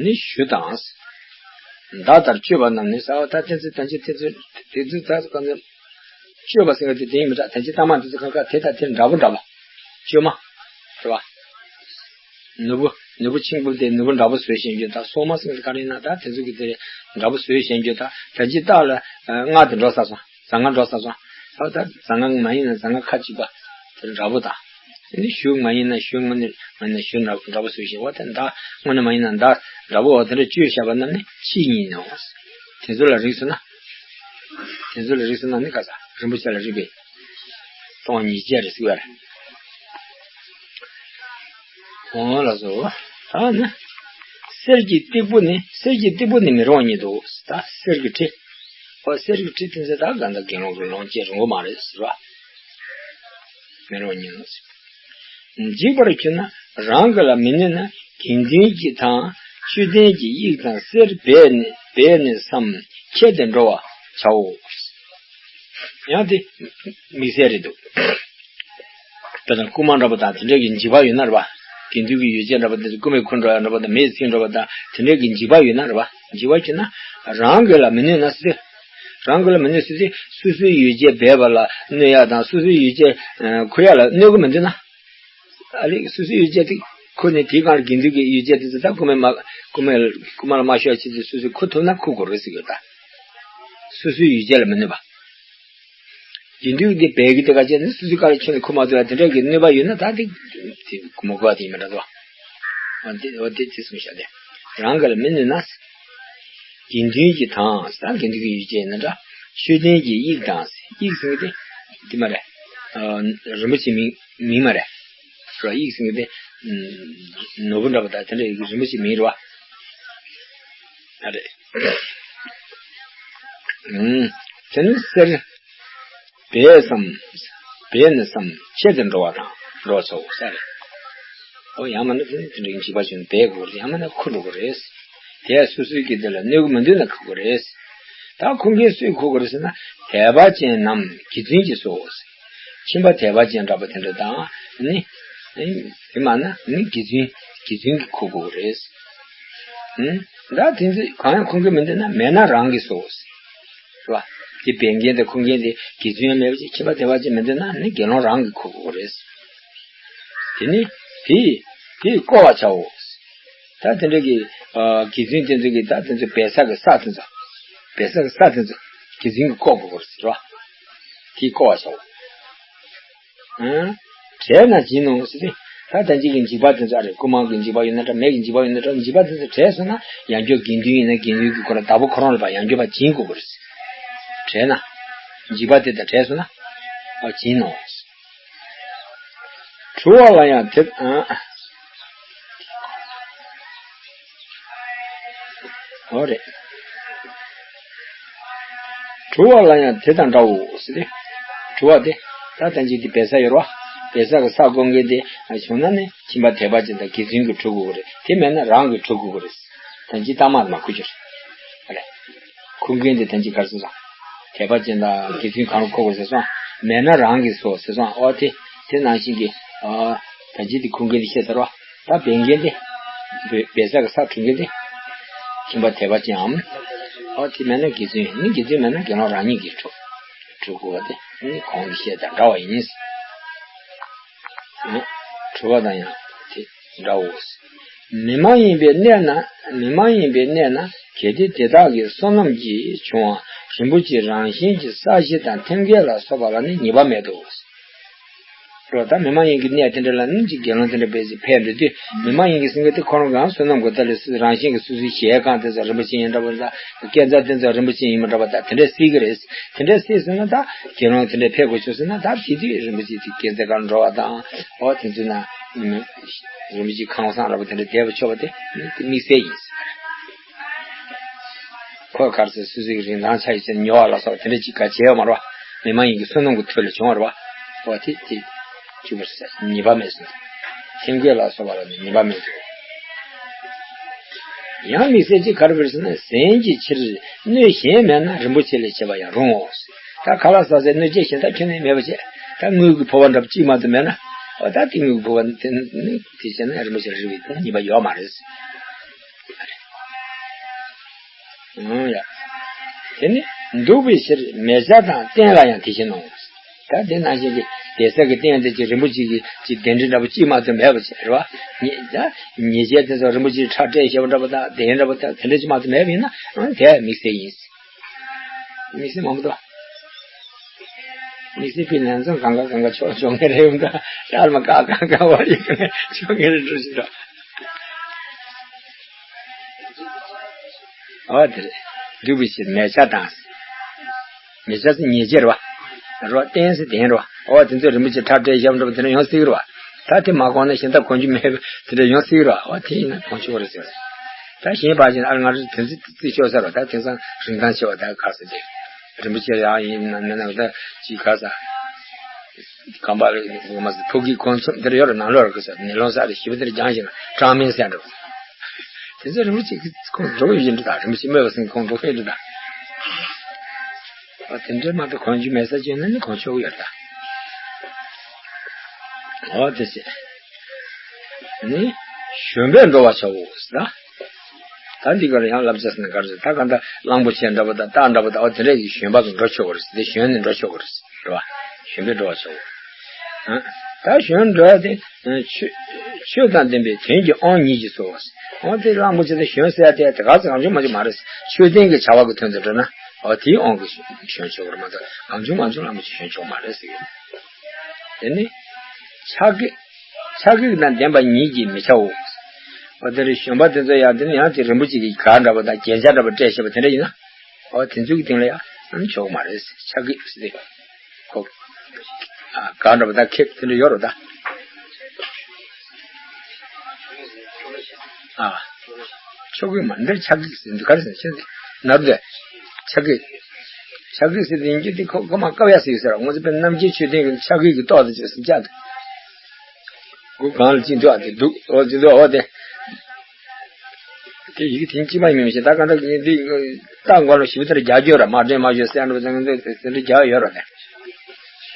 ནི་གཞུ་དང་། མདའ་ལྟར་གཅོད་པ་རྣམས་ནི་ཟེར་བ། ད་དེ་ཚོ་དོན་གྱི་དེ་ཚོ་དེ་ཚོ་ད་གང་ཚོ་གཅོད་པ་ཟེར་བ་དེ་དེ་ཡིན་མི་འདྲ། དོན་གྱི་གཏའ་མ་དེ་ཚོ་ཁ་ཁ་དེ་དང་དེ་འདྲ་པོ་འདྲ་པོ། གཅོད་མ་རེད་བ། ནོར་བུ་ནོར་བུ་ཆེན་པོ་དེ་ནོར་བུ་འདྲ་པོ་བཟོས་བཞིན་རྒྱུ་དང་། སོག་མ་ཟེར་བ་དེ་ག་རེ་ཡིན་ན་ད་དེ་ཚོ་གི་དེ་འདྲ་པོ་བཟོས་བཞིན་རྒྱུ་དང་། དོན་གྱི་རྟགས་ལ་རྔ་དེ་འགྲོ་ཚར་སོང་། རྫ་རྔ་འགྲོ་ཚར་སོང་། ཨ་ད་རྫ་རྔ་མ་ཡིན་ན་རྫ་རྔ་ཁ་གཅིག་པ་དེ་འདྲ་པོ་དང་། དེ་ནི་གཞུ་མ་ཡིན་ན་གཞུ་དངོས་གནས་མ་ཡིན་ན་གཞུ་འདྲ་འདྲ་པོ་བཟོས་ཤིང་། འོ་དེ་མདའ་དངོས་གནས་མ་ཡིན་ན་མདའ་འདྲ་པོ། འོ་དེ་འདྲ་གཅོད་བཞག་པ་རྣམས་ནི་ཕྱིས་ཉིད་ནོ། དེ་ཚོ་ལ་རིགས་སུ་ན། དེ་ཚོ་ལ་རིགས་སུ་ན་ནི་ག་ས་རིན་པོ་ཆེ་ལ་རིགས་པས་སྟོང་ཉིད་ཅེས་རེ་ཟེར་བ་རེད། འོ་ལགས་སོ། ད་ནི། གསེར་གྱི་སྟེགས་བུ་ནི། གསེར་གྱི་སྟེགས་བུ་ནི་མི་རུང་བ་ཉིད་དོ། ད་གསེར་གྱི་ཁྲི། ཨོ་གསེར་གྱི་ཁྲི་དེ་ཚོ་ད་གང་ལྟར་དགེ་སློང་གི་ལོངས་སྤྱོད་རུང་བ་མ་རེད་ཟེར་བ། མི་རུང་བ་ཉིད་དོ། འཇིག་པར་གྱུར་ན་རང་གི་ལ་མི་གནོད་ན། དགེ་འདུན་གྱི་དང་མཆོད་རྟེན་གྱི་དབྱིག་དང་གསེར་སྦས་ནས་སྦས་ནས་སམ་ཁྱེར་ཏེ་འགྲོ་བར་བྱའོ། ཡང་དེ་དམིགས་བསལ་རེད་འདུག་དཔེར་ན་རྐུན་མ་འདྲ་པོ་དང་དེ་འདྲ་གི་འཇིགས་པ་ཡོད་ན་རེད་བ། དགེ་འདུན་གྱི་ཡོ་བྱད་འདྲ་པོ་དེ་ཚོ་རྐུ་མས་འཁུར་འགྲོ་ཡ་འདྲ་པོ་དང་། མེས་ཚིག་འགྲོ་བ་དང་དེ་འདྲ་གི་འཇིགས་པ་ཡོད་ན་རེད་བ། འཇིགས་པ་ཁྱོད་ན་རང་གི་ལ་མི་གནོད་ན་ཟེར། རང་གི་ལ་མི་གནོད་ཟེར་དུས་སོ་སོའི་ཡོ་བྱད་སྦས་པ་ལ་གནོད་ཡ་དང་སོ་སོའི་ཡོ་བྱད་ཁུར་ཡ་ལ་གནོད་གི་མི་འདུག་ན། ཨ་ལས་སོ་སོའི་ཡོ་བྱད་དེ་ཁུར་ནས་དེའི་སྒང་ལ་དགེ་འདུན་གྱི་ཡོ་བྱད་དེ་ཚོ་ད་རྐུ་མས་མ་རྐུ་མས་རྐུ་མ་ལ་མ་ཤོར་ཆེད་དུ་སོ་སོས་ཁུར་ཐུབ་ན་ཁུར་དགོས་རེད་ཟེར་གྱི་ཡོད་ད། སོ་སོའི་ཡོ་བྱད་ལ་མི་གནོད་པ། དགེ་འདུན་གྱི་སྦས་ཀྱི་དེ་ག་བྱས་ནས་སོ་སོའི་ཁ་ལ་ཁྱོན་ནས་ཁུར་མ་ཐུབ་ཡ་དེ་འདྲ་གི་གནོད་པ་ཡོད་ན་ད་དེ་དེ་མི་དགོས་པ་དེ་ཡིན་མི་འདྲ་འདུག་འོ་དེ་འོ་དེ་དེ་གསུངས་བཞག་སྟེ། རང་གི་ལ་མི་གནོད་ན། དགེ་འདུན་གྱི་དང་ད་དགེ་འདུན་གྱི་ཡོ་བྱད་ཡིན་ན་འདྲ། མཆོད་རྟེན་གྱི་དབྱིག་དང་། དབྱིག་ཟེར་གྱི་དེ་དེ་མ་རེད། རིན་པོ་ཆེ་མིང་མིང་མ་རེད། རེད་བ། དབྱིག་ཟེར་གྱི་དེ་ནོར་བུ་འདྲ་པོ་དང་དེ་འདྲ་ཡི་རིན་པོ་ཆེ་མིང་རེད་བ། ཨ་རེད། ཨུམ། དེ་ནི་གསེར། སྦས་སམ། སྦས་ནས་སམ་ཁྱེར་ཏེ་འགྲོ་བ་དང་འགྲོ་ཆོག་ས་རེད། ཨོ་ཡང་མིན་ན་དེ་ནི་དེ་འདྲའི་འཇིགས་པ་བྱུང་ན་སྦས་དགོས་རེད། ཡང་མིན་ན་ཁུར་འགྲོ་དགོས་རེད། དེ་སོ་སོའི་གི་དེ་ལ་གནོད་གི་མི་འདུག་ན་ཁུར་དགོས་རེད། ད་ཁུར་མཁན་སུས་ཁུར་དགོས་རེད་ཟེར་ན། དད་པ་ཅན་རྣམས་དགེ་འདུན་གྱིས་སོ། ཁྱིམ་པ་དད་པ་ཅན་འདྲ་པོ་དེ་འདྲ་དང་ནི། དེ་མ་ན་ནི་དགེ་འདུན་དགེ་འདུན་གྱིས་ཁུར་དགོས་རེད། ཨུམ། ད་དེ་ཚོ་གང་ཡང་ཁུར་གི་མི་འདུག་ན་མེད་ན་རང་གིས་སོ། རེད་བ། དེ་སྦས་མཁན་དང་ཁུར་མཁན་དེ་དགེ་འདུན་ཡང་མེད་པ་ཅིག་ཁྱིམ་པ་དད་པ་ཅན་མི་འདུག་ན་ནི་དགེ་སློང་རང་གིས་ཁུར་དགོས་རེད། དེ་ནི་དེ་དེས་བརྐོ་བར་བྱའོ། ད་དེ་འདྲ་གི་དགེ་འདུན་དེ་ཚོ་གི་ད་དེ་ཚོ་སྦས་ས་གི་ས་དེ་ཚོ་སྦས་ས་གི་ས་དེ་ཚོ་དགེ་འདུན་གྱིས་བརྐོ་དགོས་རེད་ཟེར་བ། དེས་བརྐོ་བར་བྱའོ། ཨང་། བྲལ་ན་བྱིན་ནོ་ཟེར་ཏེ། ད་ལྟ་འཇིག་གི་འཇིགས་པ་དེ་ཚོ་ཨ་རེ། རྐུ་མ་གི་འཇིགས་པ་ཡོད་ན་འདྲ། མེ་གི་འཇིགས་པ་ཡོད་ན་འདྲ། འཇིགས་པ་དེ་ཚོ་བྲལ་སོང་ན་ཡང་བསྐྱར་དགེ་འདུན་ཡིན་ན་དགེ་འདུན་གྱི་ཁོ་རང་བདག་པོ་ཁོ་རང་ལ་ཕར་ཡང་བསྐྱར་ཕར་བྱིན་དགོས་པ་རེད། བྲལ་ན། འཇིགས་པ་དེ་དང་བྲལ་སོང་ན། ཨ་བྱིན་ནོ། གྲུ་བ་ལ་ཡང་དེ། ཨ། འོ་རེད། གྲུ་བ་ལ་ཡང་དེ་དང་འདྲའོ་ཟེར་ཏེ། གྲུ་བ་དེ། ད་ལྟ་འཇིག་དེ་སྦས་ས་ཡོད་རེད་བ། སྦས་ས་གི་ས་བརྐོ་མཁན་དེ་བྱུང་ན་ནི་ཁྱིམ་པ་དད་པ་ཅན་དང་དགེ་འདུན་གྱིས་གྲུ་དགོས་ཀྱི་རེད། དེ་མེད་ན་རང་གིས་གྲུ་དགོས་ཀྱི་རེད། ད་འཇིག་གཏའ་མ་མ་ཁུར་རྒྱུ་རེད། ཨ་རེད། ཁུར་མཁན་དེ་ད་འཇིག་ག་རེ་ཟེར་སོང་། དད་པ་ཅན་དང་དགེ་འདུན་གང་རུང་ཁུར་དགོས་ཟེར་སོང་། མེད་ན་རང་གིས་སོ་ཟེར་སོང་། ཨོ་དེ། དེ་ནང་བཞིན་གྱི། ཨ། ད་འཇིག་དེ་ཁུར་མཁན་དེ་བཤད་ཚར་བ། ད་སྦས་མཁན་དེ། སྦས་སྦས་ས་གི་ས་གྲུ་མཁན་དེ། ཁྱིམ་པ་དད་པ་ཅན་འམ། ཨོ་དེ་མེད་ན་དགེ་འདུན་ནི། དགེ་འདུན་མེད་ན་དགེ་སློང་རང་ཉིད་ཀྱིས་གྲུ། གྲུ་དགོས་པ་དེ། ནི་གོང་གི་བཤད་དང་འདྲ་བ་ཡིན། ཨ། དྲི་བ་དང་ཡང་དེ་འདྲའོ། མི་མ་ཡིན་པའི་གནས་ན། མི་མ་ཡིན་པའི་གནས་ན། གལ་ཏེ་དེ་དག་གི་བསོད་ནམས་ཀྱིས་བྱུང་བ་རིན་པོ་ཆེ་རང་བཞིན་གྱིས་སྲ་ཞིང་དང་ཐེམ་སྐས་ལ་སོགས་པ་ལ་ནི་ཉེས་པ་མེད་དོ། རོ། ད་མི་མ་ཡིན་གྱི་གནས་དེ་འདྲ་ལ་ནི་ཅིག་དགེ་སློང་དེ་འདྲ་བས་ཅིག་ཕེབས་འགྲོ་དུས། མི་མ་ཡིན་གྱི་སེང་གེ་དེ་ཁོ་རང་གང་བསོད་ནམས་ཀྱི་ཐོག་ལས་སུ་རང་བཞིན་གྱིས་སོ་སོའི་ཞལ་གང་དེ་ཚོ་རིན་པོ་ཆེ་ཡིན་འདྲ་པོ་དང་། སྐས་འཛེག་དེ་ཚོ་རིན་པོ་ཆེ་ཡིན་མི་འདྲ་པོ་དང་དེ་འདྲ་སྲིད་ཀྱི་རེད། དེ་འདྲ་སྲིད་ཟེར་ན་ད་དགེ་སློང་དེ་འདྲ་ཕེབས་དགོས་བྱུང་ཟེར་ན། ད་དེ་དུས་རིན་པོ་ཆེ་དེ་སྐས་འཛེག་གར་འགྲོ་བ་དང་། འོ་དེ་ཚོ་ན་རིན་པོ་ཆེ་ཁང་བཟང་འདྲ་པོ་དེ་འདྲ་བསྡད་པ་ཆོག་པ་དེ་དམིགས་བསལ་ཡིན། ཁོ་གར་སོ་སོའི་རིན་ཐང་ཆ་ཡི་ཆེད་ཉོ་བ་ལ་སོགས་དེ་འདྲ་ཅིག་ག་བྱས་ཡོད་མ་རེད་བ། མི་མ་ཡིན་གྱི་བསོད་ནམས་ཀྱི་མཐུ་ལས་བྱུང་བ་རེད་བ། འོ་དེ་དེ་ཅིག་པར་ཉེས་པ་མེད་སོང་། ཐེམ་སྐས་ལ་སོགས་པ་ལ་ནི་ཉེས་པ་མེད་དོ། ཡང་དམིགས་བསལ་གྱིས་ག་རེ་བར་ཟེར་ན། ཟན་གྱི་ཕྱིར་སྣོད་གཞན་མེད་ན་རིན་པོ་ཆེ་ལས་བྱེད་པ་ཡང་རུང་ངོ་། ད་ཁ་ལག་ཟ་སའི་སྣོད་ཆས་གཞན་དག་ཁྱོན་ནས་མེད་པ་བྱས། ད་དངུལ་གྱི་ཕོར་པ་འདྲ་པོ་གཅིག་མ་གཏོགས་མེད་ན། འོ་ད་དེ་དངུལ་གྱི་ཕོར་པ་དེ་ནི་དེ་བྱས་ན་རིན་པོ་ཆེ་ལ་རེ་བའི་ཉེས་པ་ཡོད་མ་རེད། ཨང་ཡ། དེ་ནི་འདུག་པའི་ཕྱིར་མལ་ཆ་དང་སྟན་ལ་ཡང་དེ་བཞིན་ནོ། ད་དེ་ནང་བཞིན་གྱི་བསྡད་ས་གི་སྟན་དེ་ཅིག་རིན་པོ་ཆེ་གི་ཅིག་གདན་ཁྲི་འདྲ་པོ་གཅིག་མ་གཏོགས་མེད་པ་ཅིག་རེད་བ། ཉེ་ད་ཉེས་ཆད་དེ་ཚོ་རིན་པོ་ཆེའི་ཁྲག་སྤྲད་བཞག་པ་འདྲ་པོ་དང་གདན་འདྲ་པོ་དང་དེ་འདྲ་ཅིག་མ་གཏོགས་མེད་པ་ཡིན་ན། ཨང་དེ་དམིགས་བསལ་ཡིན། དམིགས་བསལ་མང་པོ་འདུག་དམིགས་བསལ་པའི་ལན་ཚོ་གང་ག་གང་ག་ཆོག་ཆོག་ངེས་རེད་ཡོང་ད། ལྟར་མ་ཀ་གང་ག་བར་ཡོད་ངེས་ཆོག་ངེས་རེད་འགྲོ་ཞིག་འདུག་ཨོ་དེ་རེད། འདུག་པའི་ཕྱིར་མལ་ཆ་དང་། མལ་ཆ་ཟེར་ཉེས་ཆད་རེད་བ། རོ་སྟན་ཟེར་གདན་རེད་བ། ཨོ་དེ་ཚོ་རིན་པོ་ཆེ་ཁྲག་སྤྲད་བཞག་འགྲོ་བ་དེ་འདྲ་ཡོང་སྲིད་རེད་བ། ད་དེ་མ་གོང་ན་གཞན་དག་གོན་རྒྱུ་མེད་པ་དེ་འདྲ་ཡོང་སྲིད་རེད་བ། ཨོ་དེ་ཡིན་ན་གོན་ཆོག་རེད་ཟེར། ད་གཞན་པ་ཅིག་ཨ་ང་རང་དེ་ཚོ་རྩིས་ཆོག་ས་རེད་བ། ད་དེང་སང་རིན་ཐང་ཆེ་བ་ད་ག་ཟེར་དེ། རིན་པོ་ཆེ་ཡང་ཡིན་ན་མིན་ན་ད་ཅིག་ག་ས། གམ་པ་ལ་ངོ་མ་ཟེར་ཕུག་གི་གོང་ཚོམས་དེ་འདྲ་ཡོད་རེད། ནང་ལོགས་རེད་ག་ས་ནི་ལོང་ས་རེད། ཞིབ་པ་དེ་འདྲ་སྦྱངས་ཤིང་གྲངས་མིན་ཟེར་འགྲོ། དེ་ཚོ་རིན་པོ་ཆེ་གི་ཁོང་འགྲོ་ཡིན་འགྲོ། ད་རིན་པོ་ཆེ་སྨོས་པ་སེང་ཁོང་འགྲོ་ཡིན་འགྲོ་ད། ཨ་དེ་འདྲ་མ་གཏོགས་གོན་རྒྱུ་མེད་ས་བྱུང་ན་ནི་གོན་ཆོག་གི་ཡོད་རེད་ད། ཨོ་དེ་ཟེར། ནི་གཞོན་པས་འགྲོ་བར་བྱའོ་ཟེར་ད། ད་འདི་གར་ཡང་བསླབ་བྱ་ཟེར་ན་ག་རེ་ཟེར། ད་གང་ལྟར་གླང་པོ་ཆེ་འདྲ་པོ་དང་སྟག་འདྲ་པོ་དང་། ཨོ་དེ་འདྲ་གི་གཞོན་པ་གི་འགྲོ་ཆོག་གི་རེད་ཟེར། དེ་གཞོན་ནས་འགྲོ་ཆོག་གི་རེད་ཟེར། རེད་བ། གཞོན་པས་འགྲོ་བར་བྱའོ། ཨ། ད་གཞོན་འགྲོ་ཡ་དེ། ཆོས་ཆོས་དང་ལྡན་པའི་དོན་གྱི་དབང་ཉིད་ཀྱིས་སོ། ཨོ་དེ་གླང་པོ་ཆེ་དང་གཞོན་ཟེར་ཡ་དེ་དེ་ག་ཚོད་གང་བྱུང་མ་བྱུང་མ་རེད། ཆོས་ལྡན་གྱི་བྱ་བ་གི་དོན་དུ་འགྲོ་ན། ཨོ་དེའི་དབང་གིས་གཞོན་ཆོག་གི་རེད་མ་གཏོགས་གང་བྱུང་མ་བྱུང་གླང་པོ་ཆེ་གཞོན་ཆོག་མ་རེད་ཟེར་གི། དེ་ནི། ཆགས་ཀྱི། ཆགས་ཀྱི་དང་ལྡན་པ་ཉིད་ཀྱིས་མི་བྱའོ། འོ་དེ་རེད། གཞོན་པ་དེ་ཚོ་ཡང་དེ་ནི་ཡང་དེ་རིན་པོ་ཆེ་གི་གར་འདྲ་པོ་དང་རྒྱན་ཆ་འདྲ་པོ་སྤྲད་བཞག་པ་དེ་འདྲ་ཡིན་ན། འོ་དེ་ཚོའི་སྟེང་ལ་ཡང་ཆོག་མ་རེད། ཆགས་ཀྱི་ཟེར་ཏེ། ཁོ། ཨ་གར་འདྲ་པོ་དང་ཁེབས་དེ་འདྲ་ཡོད་རེད་ད། ཨ། ཆོག་གི་མ་འདིར་ཆགས་ཀྱི་ཟེར་འདི་ག་རེ་ཟེར་ཆེ་ནར་འདི། ཆགས་ཀྱི། ཆགས་ཀྱི་ཟེར་འདི་ཡིན་གྱི་དེ་ཁོ་ཁོ་མ་བཀབ་ཡ་ཟེར་ཟེར། ང་ཚོ་པའི་རྣམ་མཁྱེན་ཆོས་ལྡན་གྱི་ཆགས་ཀྱི་གི་ཏོག་དེ་ཅིག་ཟེར་བྱ་འདུག་སྒོ་གང་ལ་ཅི་འདུག་ཨ་དེ་འདུག་འོ་དེ་འདུག་འོ་དེ། དེ་ཡིག་དེ་གཅིག་པ་ཡིན་མི་ཤེས། ད་ག་འདྲ་འདི་ལྟ་མགོ་ལ་ཞིབ་ལྟར་རྒྱག་རྒྱུ་ར་མ་དྲན་མ་ཞུ་སེ་འགྲོ་ཙང་འདི་འདི་འདི་རྒྱག་ཡོད་ར་ནས།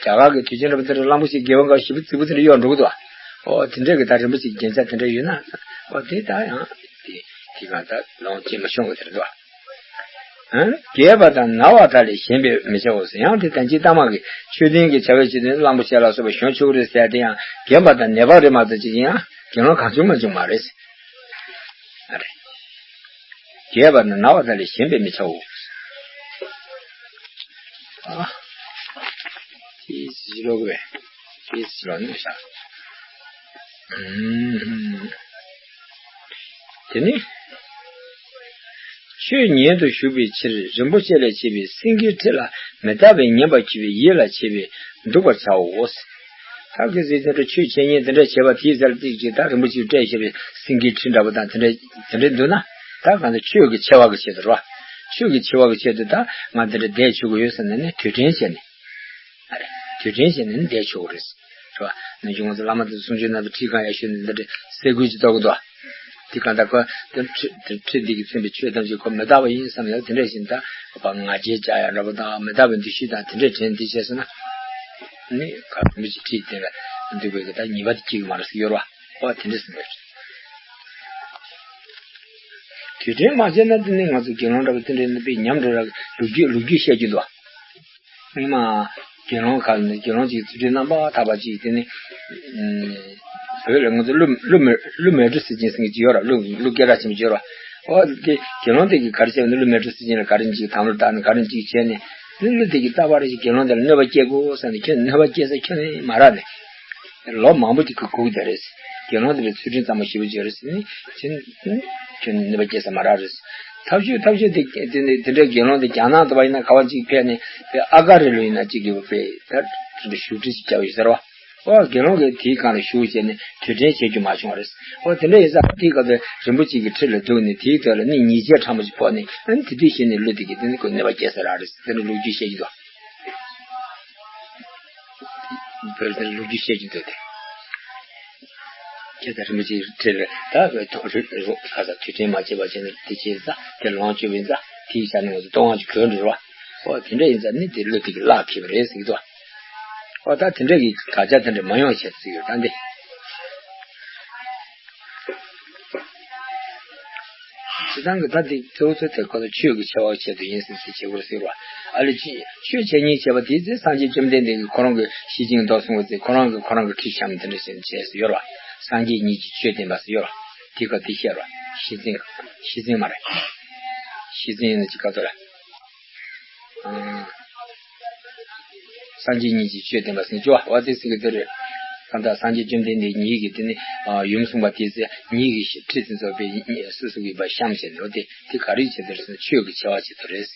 རྒྱ་གར་གྱི་དུས་ཆེན་འདྲ་པོ་དེ་འདྲ་གླང་པོ་ཆེ་རྒྱལ་བ་འགའ་ཞིབ་རྩིག་པོ་དེ་འདྲ་གཡོག་འགྲོ་གི་འདུག་ཨོ་དེ་འདྲ་གི་ད་རིན་པོ་ཆེ་རྒྱན་ཆ་དེ་འདྲ་ཡོད་ན། ཨོ་དེ་ད་ཡང་དེ་དེ་ག་ད་ལོང་ཅི་མ་ཤོང་གི་དེ་འདུག་ཨ། རྒས་པ་དང་ན་བ་དག་ལས་གཞན་པས་མི་བྱའོ་ཟེར། ཡང་དེ་ད་ཅི་ལྟ་མ་གི་ཆོས་ལྡན་གྱི་བྱ་བའི་ཆེད་དུ་གླང་པོ་ཆེ་ལ་སོགས་པ་གཞོན་ཆོག་རེད་ཟེར་དེ་ཡང་རྒན་པ་དང་ནད་པ་རེད་མ་གཏོགས་ཅིག་ཡང་དགེ་སློང་གང་བྱུང་མ་བྱུང་མ་རེད། ཨ་རེད། རྒས་པ་དང་ན་བ་དག་ལས་གཞན་པས་མི་བྱའོ། ཨ། དེ་ཟིལ་ལོག་པས། དེ་ཟིལ་ལོག་ནས་བཞག་དེ་ནི། ཆོས་ཉན་དུ་ཞུགས་པའི་ཕྱིར་རིན་པོ་ཆེ་ལས་བྱས་པའི་སེང་གེའི་ཁྲི་ལ་མི་རྟག་པས་ཉན་པར་གྱུར་པའི་ཡིད་ལ་བྱེད་པས་འདུག་པར་བྱའོ། ད་གི་ཟེར་དེ་འདྲ་ཆོས་འཆད་ཉན་དེ་འདྲ་བྱས་པ་དེའི་རྩར་ཏིག་ཅིག་ད་རིན་པོ་ཆེས་སྤྲད་བཞག་པའི་སེང་གེའི་ཁྲི་འདྲ་པོ་དང་དེ་འདྲ་དེ་འདྲ་འདུག་ན། ད་གང་ལྟར་ཆོས་ཀྱི་ཆེ་བ་གི་ཆེད་དུ་རེད་བ། ཆོས་ཀྱི་ཆེ་བ་གི་ཆེད་དུ་ད་ང་དེ་འདྲ་བསྡད་ཆོག་གི་ཡོད་ཟེར་ནས་ནི་དུས་དྲན་བྱས་ནས། ཨ་རེ། དུས་དྲན་བྱས་ནས་ནི་བསྡད་ཆོག་གི་རེད། རེད་བ། ནམ་རྒྱུན་ང་ཚོ་བླ་མ་དང་གསུང་ཆོས་ནང་དུ་ཁྲིད་གང་ཡག་ཤོས་ནི་འདི་འདྲ་སེ་གོལ་གྱི་ཏོག་གི་འདུག་བ། འདི་གང་ལྟར་ཁོ་འདི་ཁྲི་འདི་ཁྲི་འདི་གིས་མཚོན་པའི་ཆོས་ཐམས་ཅད་ཁོ་མི་རྟག་པ་ཡིན་བསམ་ཡང་དེ་འདྲ་བཞིན་ད་བ་ང་རྒྱལ་བཅག་ཡ་འདྲ་པོ་དང་མི་རྟག་པའི་འདུ་ཤེས་དང་དེ་འདྲས་དྲན་འདི་བྱས་སོང་ན། ནི་ག་མི་ཅིག་ཁྲིད་དེ་ལ་འདུག་པའི་གི་ད་ཉེས་པ་དེ་སྐྱེ་གི་མ་རེད་ཟེར་ཡོད་རེད་བ། འོ་དེ་འདྲས་ཟེར་ནས། དུས་དྲན་མ་བྱས་ན་དེ་ནི་ང་ཚོ་དགེ་སློང་འདྲ་པོ་དེ་འདྲས་ནི་དཔེ་ཉམས་འགྲོ་ར། ལོ་རྒྱུས་ལོ་རྒྱུས་བཤད་རྒྱུ་འདུག་བ། སྔོན་མ། དགེ་སློང་ཁ་ནས་དགེ་སློང་གཅིག་ཚུལ་ཁྲིམས་རྣམ་པར་དག་པ་གཅིག་དེ་ནི། ཨ། བོད་ལ་ང་ཚོ་ཀླུ་ཀླུ་མེ་ཀླུ་མེ་ཏྲི་ཟེར་མཁན་ཟེར་མཁན་ཅིག་ཡོད་ར། ཀླུ་ཀླུ་སྐད་གྲགས་ཆེན་པོ་ཅིག་ཡོད་ར། ཨོ་དེ་དགེ་སློང་དེ་གིས་ག་རེ་བྱས་ནས་ཀླུ་མེ་ཏྲི་ཟེར་མཁན་ལ་ག་རེ་གཅིག་དམ་ལུ་བཏགས་ནས་ག་རེ་གཅིག་བྱས་ནས། ཀླུ་ཀླུ་དེ་གིས་རྟག་པར་རེ་ཞིག་དགེ་སློང་དེ་ལ་གནོད་པ་སྐྱེལ་དགོས་བསམ་ནས་ཁྱོད་གནོད་པ་སྐྱེལ་ས་ཁྱོན་ནས་མ་རག་ནས། ལོ་མང་པོ་ཅིག་གི་སྒུག་བསྡད་རེད། དགེ་སློང་དེ་ལ་ཚུལ་ཁྲིམས་གཙང་མ་ཞེ་པོ་ཅིག་ཡོད་རེད་ཟེར་ནས་ཁྱོད་ཁྱོད་གནོད་པ་སྐྱེལ་ས་མ་རག་རེད། ཐབས་ཤེས་ཐབས་ཤེས་དེ་དེ་འདྲའི་དགེ་སློང་དེ་རྒྱ་ནག་ཏུ་བ་ཡིན་ན་ག་བ་ཅིག་ཕེབས་ནས་དེ་ཨ་ག་རི་ལུ་ཡིན་ན་ཅིག་གི་བ་པས་ད་དེ་འདྲ་བཞུགས་ཁྲི་ཞིག་བྱ་བ་ཡོད་ཟེར་བ། ཨོ་དགེ་སློང་གིས་དེའི་སྒང་ལ་བཞུགས་བྱས་ནས་དུས་དྲན་བྱེད་རྒྱུ་མ་བྱུང་བ་རེད། ཨོ་དེ་འདྲ་ཡིན་ཙང་དེའི་སྐབས་དུ་རིན་པོ་ཆེ་གི་ཁྲི་ལ་འདུག་ནས་དེའི་ཐོག་ལ་ནི་ཉེས་ཆད་ཕྲ་མོ་ཞིག་ཕོག་ནས། ཨ་ནི་དེ་དུས་གཞི་ནས་ཀླུ་དེ་གིས་དེ་ནི་ཁོ་གནོད་པ་སྐྱེལ་ས་རག་རེད་ཟེར་དེ་འདྲ་ལོ་རྒྱུས་བཤད་ཀྱི་འདུག་བོད་དེར་ལོ་རྒྱུས་བཤད་ཀྱི་འདུག་སྟེ། ཁྱེད་ཚོ་རིན་པོ་ཆེ་ཁྲི་ལ་ད་བོད་ཐོག་རི་རུ་ཁ་ས་དུས་དྲན་མ་བྱས་པ་བྱས་ནས་དེ་བྱས་ཙང་དེ་ལོངས་སྤྱོད་པ་ཡིན་ཙང་དེའི་ཆ་ནས་ང་ཚོ་སྟོད་དབང་གི་གོས་འགྲོ་ར། ཨོ་དེ་འདྲ་ཡིན་ཙང་ནི་དེ་ཀླུ་དེ་གིས་གླགས་འཁེལ་བ་རེད་ཟེར་གྱི་འདུག་ཨོ་ད་དེ་འདྲ་གི་དགག་བྱ་དེ་འདྲ་མ་ཡོང་བྱས་ཟེར་གྱི་ཡོད་ད་འདི། སྤྱིར་བཏང་གི་ད་འདི་གཙོ་བོ་གཙོ་དེ་ཁོ་ཚོ་ཆོས་ཀྱི་ཆེ་བ་ཆེད་དུ་ཡིན་ཟེར་ཟེར་བྱེད་དགོས་ཟེར་བ། ཨ་ལེ་ཆོས་ཆོས་འཆད་ཉན་བྱེད་པ་དེའི་ཚེ་སངས་རྒྱས་བཅོམ་ལྡན་འདས་ཀྱིས་ཁོ་རང་གི་ཤེར་ཕྱིན་མདོ་གསུངས་པའི་ཚེ་ཁོ་རང་གིས་ཁོ་རང་གི་ཁྲིད་བཤམས་དེ་འདྲ་བྱས་བྱས་སུ་ཡོད་ར། སངས་རྒྱས་ཉིད་ཀྱིས་ཆོས་བསྟན་པ་ཟེར་ཡོད་ར། དེ་སྐབས་དེ་བཤད་ར། ཤེར་ཕྱིན་ཤེར་ཕྱིན་མ་རེད། ཤེར་ཕྱིན་ཡིན་ན་ཅི་ག་ཚོད་ར། སངས་རྒྱས་ཉིད་ཀྱིས་ཆོས་བསྟན་པ་ཟེར་ནས་བཅུ་བ་དེ་ཟེར་གི་དེ་རེད། གང་ལྟར་སངས་རྒྱས་བཅོམ་ལྡན་འདས་ཉིད་ཀྱིས་དེ་ནི་ཡུམ་གསུངས་པ་དེའི་ཚེ་ཉིད་ཀྱི་ཁྲིད་དེ་ཚོ་པའི་སོ་སོ་གི་བ་བཤམས་བྱས་ནས་དེ་དེ་ག་རེ་བྱེད་དུ་རེད་ཟེར་ན་ཆོས་ཀྱི་ཆེ་བ་བྱེད་དུ་རེད།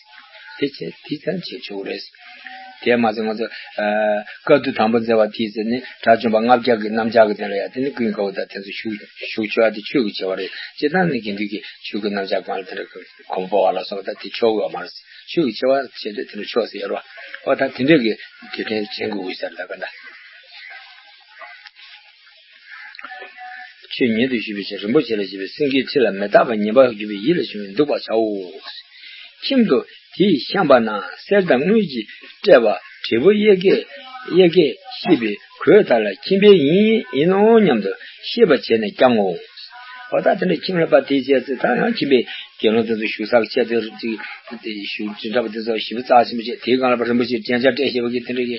དེ་བྱས་དེ་ཙམ་བྱེད་ཆོག་རེད། དེ་མ་ཟད་ང་ཚོ་བཀའ་བསྡུ་དང་པོ་མཛད་པ་དེའི་ཚེ་ནི་དགྲ་བཅོམ་པ་ལྔ་བརྒྱ་གི་རྣམ་གཞག་གི་དོན་ལ་ཡང་དེ་ནི་ཀུན་དགའ་བོ་དང་དེ་ཚོ་ཞུགས་ཞུགས་ཆོག་པ་དེ་ཆོས་ཀྱི་ཆེ་བ་རེད། སྤྱིར་བཏང་ནི་དགེ་འདུན་གྱི་ཆོས་ཀྱི་རྣམ་གཞག་གང་ལ་དེ་འདྲ་གོམ་པ་བ་ལ་སོགས་པ་དེ་ཆོག་གི་ཡོད་མ་རེད། ཆོས་ཀྱི་ཆེ་བ་བྱེད་དུས་དེ་འདྲ་ཆོག་ཟེར་ཡོད་རེད་བ། ཨོ་ད་དེ་འདྲས་ཀྱི་དུས་དྲན་དྲན་དགོས་ཀྱི་ཟེར་ད་ག་འདྲ། ཆོས་ཉན་དུ་གཞུག་པའི་ཕྱིར་རིན་པོ་ཆེ་ལ་བཞེས་པའི་སེང་གེའི་ཁྲི་ལ་མི་རྟག་པ་ཉན་པར་གྱུར་པའི་ཡིད་ལ་བྱུང་བས་འདུག་པར་བྱའོ། ཁྱིམ་དུ་དེས་བཤམས་པ་ན་གསེར་དང་དངུལ་གྱིས་སྤྲས་པ་བྲིས་པོ་གཡས་འཁྱིལ་གཡས་འཁྱིལ་ཤེས་པའི་གོས་དག་ལ་ཁྱིམ་པའི་ཡིན་ཡིན་ནོ་སྙམ་དུ་ཤེས་པ་བྱས་ནས་བསྐྱང་ངོ་། འོ་ད་དེ་འདྲ་ཁྱིམ་ལ་པ་དེའི་རྗེས་སུ་ད་ཡང་ཁྱིམ་པའི་དགེ་སློང་དེ་ཚོ་བཞུགས་ས་གི་ཆེད་དུ་ཅིག་དེ་བཞུགས་ཅི་འདྲ་པོ་དེ་ཚོ་ཞིབ་རྩ་ཆེན་པོ་བྱས་དེའི་སྒང་ལ་པ་རིན་པོ་ཆེ་སྤྲིན་ཆ་སྤྲད་ཤེས་པ་གི་དེ་འདྲ་གི་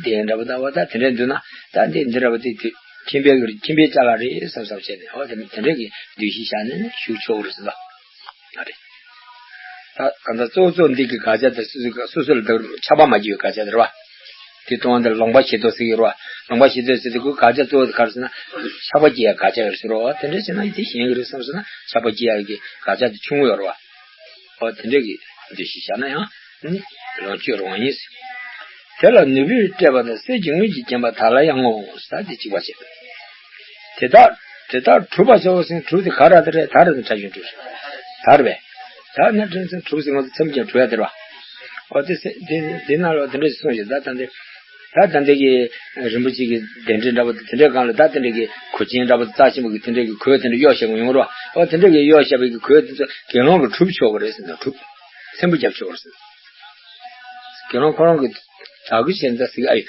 དེ་འདྲ་པོ་ད་འོ་ད་དེ་འདྲ་འདུག་ན་ད་འདི་འདི་འདྲ་པོ་དེ་དེ་ཁྱིམ་པའི་ཁྱིམ་པའི་ཅ་ལག་རེད་བསམ་བསམ་བྱས་ནས་འོ་དེ་དེ་འདྲ་གི་འདུ་ཤེས་བཞག་ནས་བཞུགས་ཆོག་རེད་ཟེར་ལ། ཨ་རེད། ད་གང་ལྟར་གཙོ་བོ་གཙོ་འདི་གི་དགག་བྱ་དེ་སོ་སོ་སོ་སོ་ལ་ད་ཆགས་པ་མ་སྐྱེ་བའི་དགག་བྱ་དེ་རེད་བ། དེ་གཏོང་བ་འདི་ལོངས་པ་ཞེ་དོགས་ཟེར་གྱི་རེད་བ། ལོངས་པ་ཞེ་དོགས་ཟེར་དུས་ཁོའི་དགག་བྱ་གཙོ་བོ་དེ་ག་རེ་ཟེར་ན། ཆགས་པ་སྐྱེ་ཡ་དགག་བྱ་ཡོད་ཟེར་རོ། དེ་འདྲ་བྱས་ན་དེ་ཞན་གྱི་རེད་བསམ་སོང་ན་ཆགས་པ་སྐྱེ་ཡ་གི་དགག་བྱ་དེ་ཆུང་ངུ་ཡོད་རེད་བ། ཨོ་དེ་འདྲ་གི་འདུ་ཤེས་བཞག་ན་ཡང་ནི་ལོངས་སྤྱོད་རུང་བ་ཡིན། དེ་ལ་ནོར་བུས་སྤྲས་པ་དང་གསེར་གྱི་དངུལ་གྱིས་བརྒྱན་པ་དག་ལ་ཡང་ངོ་། ས་དེ་གཅིག་པ་བྱེད། དེ་དག་དེ་དག་གྲུབ་པར་བྱའོ་ཟེར། གྲུབ་དེ་ག་ར་དེ་རེད། ད་རེད་དེ་ཕྲ་ཞིང་གྲུབ་ད་རེད་པས། ད་ནི་དྲན་ཚན་གྲུབ་ཟེར་ང་ཚོ་མཚམས་ཀྱང་གྲུབ་ཡ་དེ་རེད་བ། ཨོ་དེ་སེ་དེ་དེ་ནང་ལ་དེ་འདྲ་ཞིག་གསུངས་ཤིང་ད་ད་འདི། ད་ད་འདི་གི་རིན་པོ་ཆེ་གི་གདན་ཁྲི་འདྲ་པོ་དེ་འདྲའི་སྒང་ལ་ད་དེ་འདྲ་གི་གོས་ཆེན་འདྲ་པོ་དེ་རྩ་ཆེན་པོ་གི་དེ་འདྲ་གི་གོས་དེ་འདྲ་གཡོག་བྱེད་དགོས་ཡོང་རོགས། ཨོ་དེ་འདྲ་གི་གཡོག་བྱས་པའི་གི་གོས་དེ་ཚོ་དགེ་སློང་གིས་གྲུབ་ཆོག་གི་རེད་ཟེར་ན་གྲུབ། ཚེམ་བུ་རྒྱབ་ཆོག་གི་རེད་ཟེར། དགེ་སློང་ཁོ་རང་གི་བདག་གི་བྱས་ན་ཟེར་གི་ཨ་ཡོད།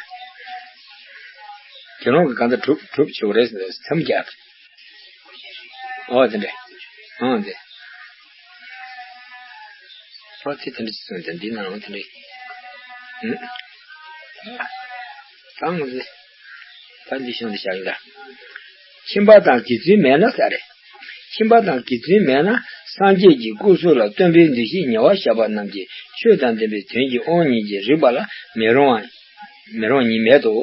དགེ་སློང་གི་གང་ལྟར་གྲུབ་གྲུབ་ཆོག་གི་རེད་ཟེར་ན་ཚེམ་བུ་རྒྱབ། ཨོ་དེ་འདྲ། ཨོ་དེ། ཨོ་དེ་དེ་འདྲ་ཅིག་གསུངས་ཏེ་འདི་ནང་དེ་འདྲ། ཨུ། ད་ངོ་དེ། ད་འདི་ཤོང་འདི་བཞག་ཡིན་ད། ཁྱིམ་པ་དང་དགེ་ཚུལ་མེད་ན་ས་རེད། ཁྱིམ་པ་དང་དགེ་ཚུལ་མེད་ན་སངས་རྒྱས་ཀྱི་སྐུ་གཟུགས་ལ་སྟོན་པའི་འདུ་ཤེས་ཉེ་བར་བཞག་པ་རྣམས་ཀྱིས་ཆོས་དང་ལྡན་པའི་དོན་གྱི་དབང་ཉིད་ཀྱིས་རིག་པ་ལ་མི་རུང་བ། མི་རུང་ཉིད་མེད་དོ།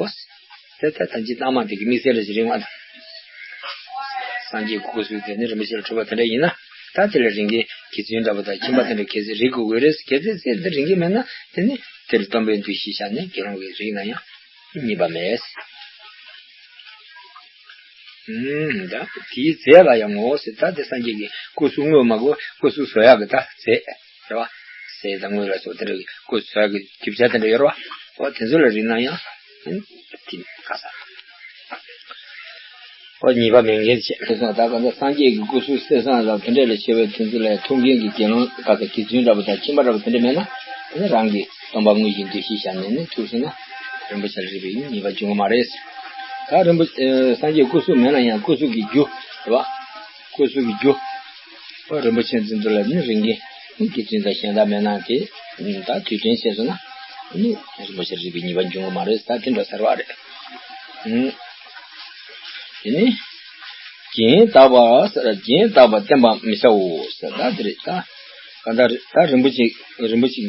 དེ་ལྟར་ཐམས་ཅད་སྣང་མ་དེ་གི་དམིགས་བསལ་རེ་ཞིག་རིང་བ་དང་། སངས་རྒྱས་ཀྱི་སྐུ་གཟུགས་དེ་ནི་རིན་པོ་ཆེ་ལ་གྲུབ་པ་དེ་འདྲ་ཡིན་ན། ད་དེ་ལ་རིག་མཁན་དགེ་ཚུལ་འདྲ་པོ་དང་ཁྱིམ་པ་དེ་འདྲ་གལ་སྲིད་རིག་དགོས་ཀྱི་རེད། གལ་སྲིད་གསེར་དེ་རིག་མཁན་མེད་ན་དེ་ནི་དེར་སྟོན་པའི་འདུ་ཤེས་བཞག་ནས་དགེ་སློང་གིས་རིག་ན་ཡང་ཉེས་པ་མེད། ཨུམ། ད་དེའི་རྫས་ལ་ཡང་ངོ་ཟེར། ད་དེ་སངས་རྒྱས་ཀྱི་སྐུ་གཟུགས་དངོས་མ་གོ་སྐུ་གཟུགས་བཟོ་ཡག་གི་ད་རྫས་རེད་བ། གསེར་དང་དངུལ་ལ་སོགས་དེ་འདྲ་གི་སྐུ་གཟུགས་བཟོ་ཡག་གི་རྒྱུ་ཆ་དེ་འདྲ་ཡོད་རེད་བ། འོ་དེ་ཚོ་ལ་རིག་ན་ཡང་དེ་ག་ས། འོ་ཉེས་པ་མེད་མཁན་བྱས། དེ་སོང་ད་ག་ད་སངས་རྒྱས་ཀྱི་སྐུ་གཟུགས་གསེར་སྲང་ལ་དེ་འདྲ་ལ་ཤེས་པའི་དོན་ཚུལ་ལ་ཐུགས་འགན་གྱི་དགེ་སློང་ག་ས་དགེ་ཚུལ་འདྲ་པོ་དང་ཁྱིམ་པ་འདྲ་པོ་དེ་འདྲ་མེད་ན་དེ་ནི་རང་གི་སྟོན་པ་དངོས་ཀྱི་འདུ་ཤེས་བཞག་ནས་ནི་ཐུགས་སུ་ན་རིན་པོ་ཆེ་ལ་རིག་པའི་ཉེས་པ་འབྱུང་གི་མ་རེད། ད་རིན་པོ་ཆེ་སངས་རྒྱས་སྐུ་གཟུགས་མེད་ན་ཡང་སྐུ་གཟུགས་ཀྱི་རྒྱུ་རེད་བ། སྐུ་གཟུགས་ཀྱི་རྒྱུ། ཨོ་རིན་པོ་ཆེ་འཛིན་ཚུལ་ལ་ནི་རིག་མཁན་ནི་དགེ་ཚུལ་དང་གཞན་དག་མེད་ན་དེ་ད་དུས་དྲན་བྱས་སོང་ན། ནི་རིན་པོ་ཆེ་རིག་པའི་ཉེས་པ་འབྱུང་གི་མ་རེད་ཟེར་དེ་འདྲ་ཟེར་བ་རེད། ཨུམ། དེ་ནི། རྒྱན་དག་པ་ཟེར་རྒྱན་དག་པ་བསྟན་པ་མི་བྱའོ་ཟེར་ད་དེ་རེད་ད། གང་ལྟར་ད་རིན་པོ་ཆེ་རིན་པོ་ཆེ་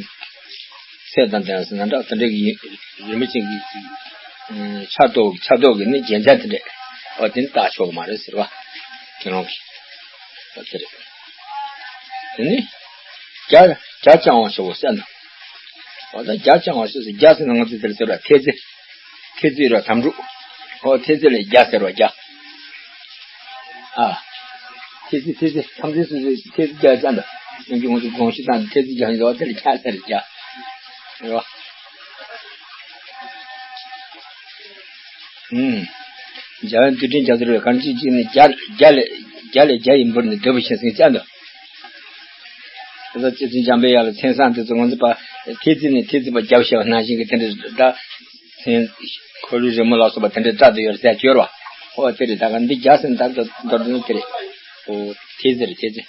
ཚད་དང་ལྡན་ཟེར་ན་འདྲ་དེ་འདྲ་གི་རིན་པོ་ཆེ་གི་ཆ་ཏོག་ཆ་ཏོག་གི་ནི་རྒྱན་ཆ་དེ་འདྲས་ཨོ་དེ་ནི་བཏགས་ཆོག་གི་མ་རེད་ཟེར་བ། དགེ་སློང་གིས། ཨོ་དེ་རེད། དེ་ནི། རྒྱ་རྒྱ་བཅང་བ་ཞེས་པ་ཟེར་ན། འོ་ད་རྒྱ་བཅང་བ་ཞེས་སུ་རྒྱ་ཟེར་ན་ང་ཚོས་དེར་ཟེར་བ་ཐེལ་ཙེ། ཐེལ་ཙེ་ར་དམ་ཕྲུག་འོ་ཐེལ་ཙེ་ལས་རྒྱ་ཟེར་བ་རྒྱ། ཨ། ཐེལ་ཙེ་ཐེལ་ཙེ་ཐམས་ཅད་སོ་སོའི་ཐེལ་ཙེ་རྒྱ་ཙམ་དང་། ཡང་ཀྱང་ང་ཚོ་དགོངས་གཞི་དང་ཐེལ་ཙེ་རྒྱ་ཡིན་ཟེར་བ་དེ་ལ་རྒྱ་ཟེར་རྒྱ། རེད་བ། ཨུམ། རྒྱ་བའི་འདུལ་ཕྲན་རྒྱ་མཚོ་རེད་གང་ཅི་ཅི་ནི་རྒྱ་རྒྱ་ལས་རྒྱ་ལས་རྒྱ་ཡིན་པར་ནི་འདོད་པ་ཤེས་སེང་ཅན་དུ། ད་ལྟ་རྗེ་བཙུན་འཇམ་པའི་དབྱངས་ལ་མཚན་བཟང་དེ་ཚོ་ང་ཚོ་པ་ཐེལ་ཙེ་ནས་ཐེལ་ཙེ་པ་རྒྱབ་བྱས་པ་ནང་བཞིན་གྱི་དེ་འདྲ་ད་མཚན་འཁོར་ལོའི་རི་མོ་ལ་སོགས་པ་དེ་འདྲ་བཀྲ་དུ་ཡོད་ཟེར་གྱི་ཡོད་རེད་བ། ཨོ་དེ་རེད་ད་ག་འདི་རྒྱ་ཟེར་ན་ད་མདོར་བསྡུ་ན་དེ་རེད། ཨོ་ཐེལ་ཙེ་རེད་ཐེལ་ཙེ།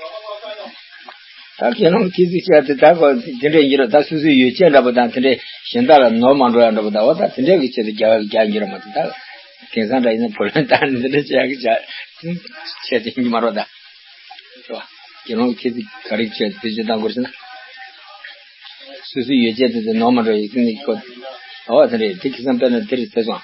ད་དགེ་སློང་ཐེལ་ཙེ་བྱས་ཏེ་ད་གོ་དེ་འདྲ་ཡིན་གྱི་རེད་ད་སོ་སོའི་ཡོ་བྱད་འདྲ་པོ་དང་དེ་འདྲ་གཞན་དག་ལ་ནོར་མ་འགྲོ་ཡ་འདྲ་པོ་ད་འོ་ད་དེ་འདྲ་གི་ཆེད་དུ་རྒྱ་བ་རྒྱ་ཡིན་གྱི་རེད་མ་གཏོགས་ད་དེང་སང་འདྲ་ཡིན་ན་བུ་ལོན་ད་འདི་འདྲ་བྱས་ཀྱི་བྱ་ཆེད་དུ་ཡིན་གྱི་མ་རེད་ད། རེད་བ། དགེ་སློང་གི་ཐེལ་ཙེ་ག་རེ་བྱས་ཏེ་བེད་སྤྱོད་གཏང་དགོས་ཟེར་ན། སོ་སོའི་ཡོ་བྱད་དེ་ཚོ་ནོར་མ་འགྲོ་ཡི་ཟེར་ནས་ཁོ། ཨོ་དེ་རེད་དེ་ཁ་སང་དཔེར་ན་དེ་རེད་ཟེར་སོང་།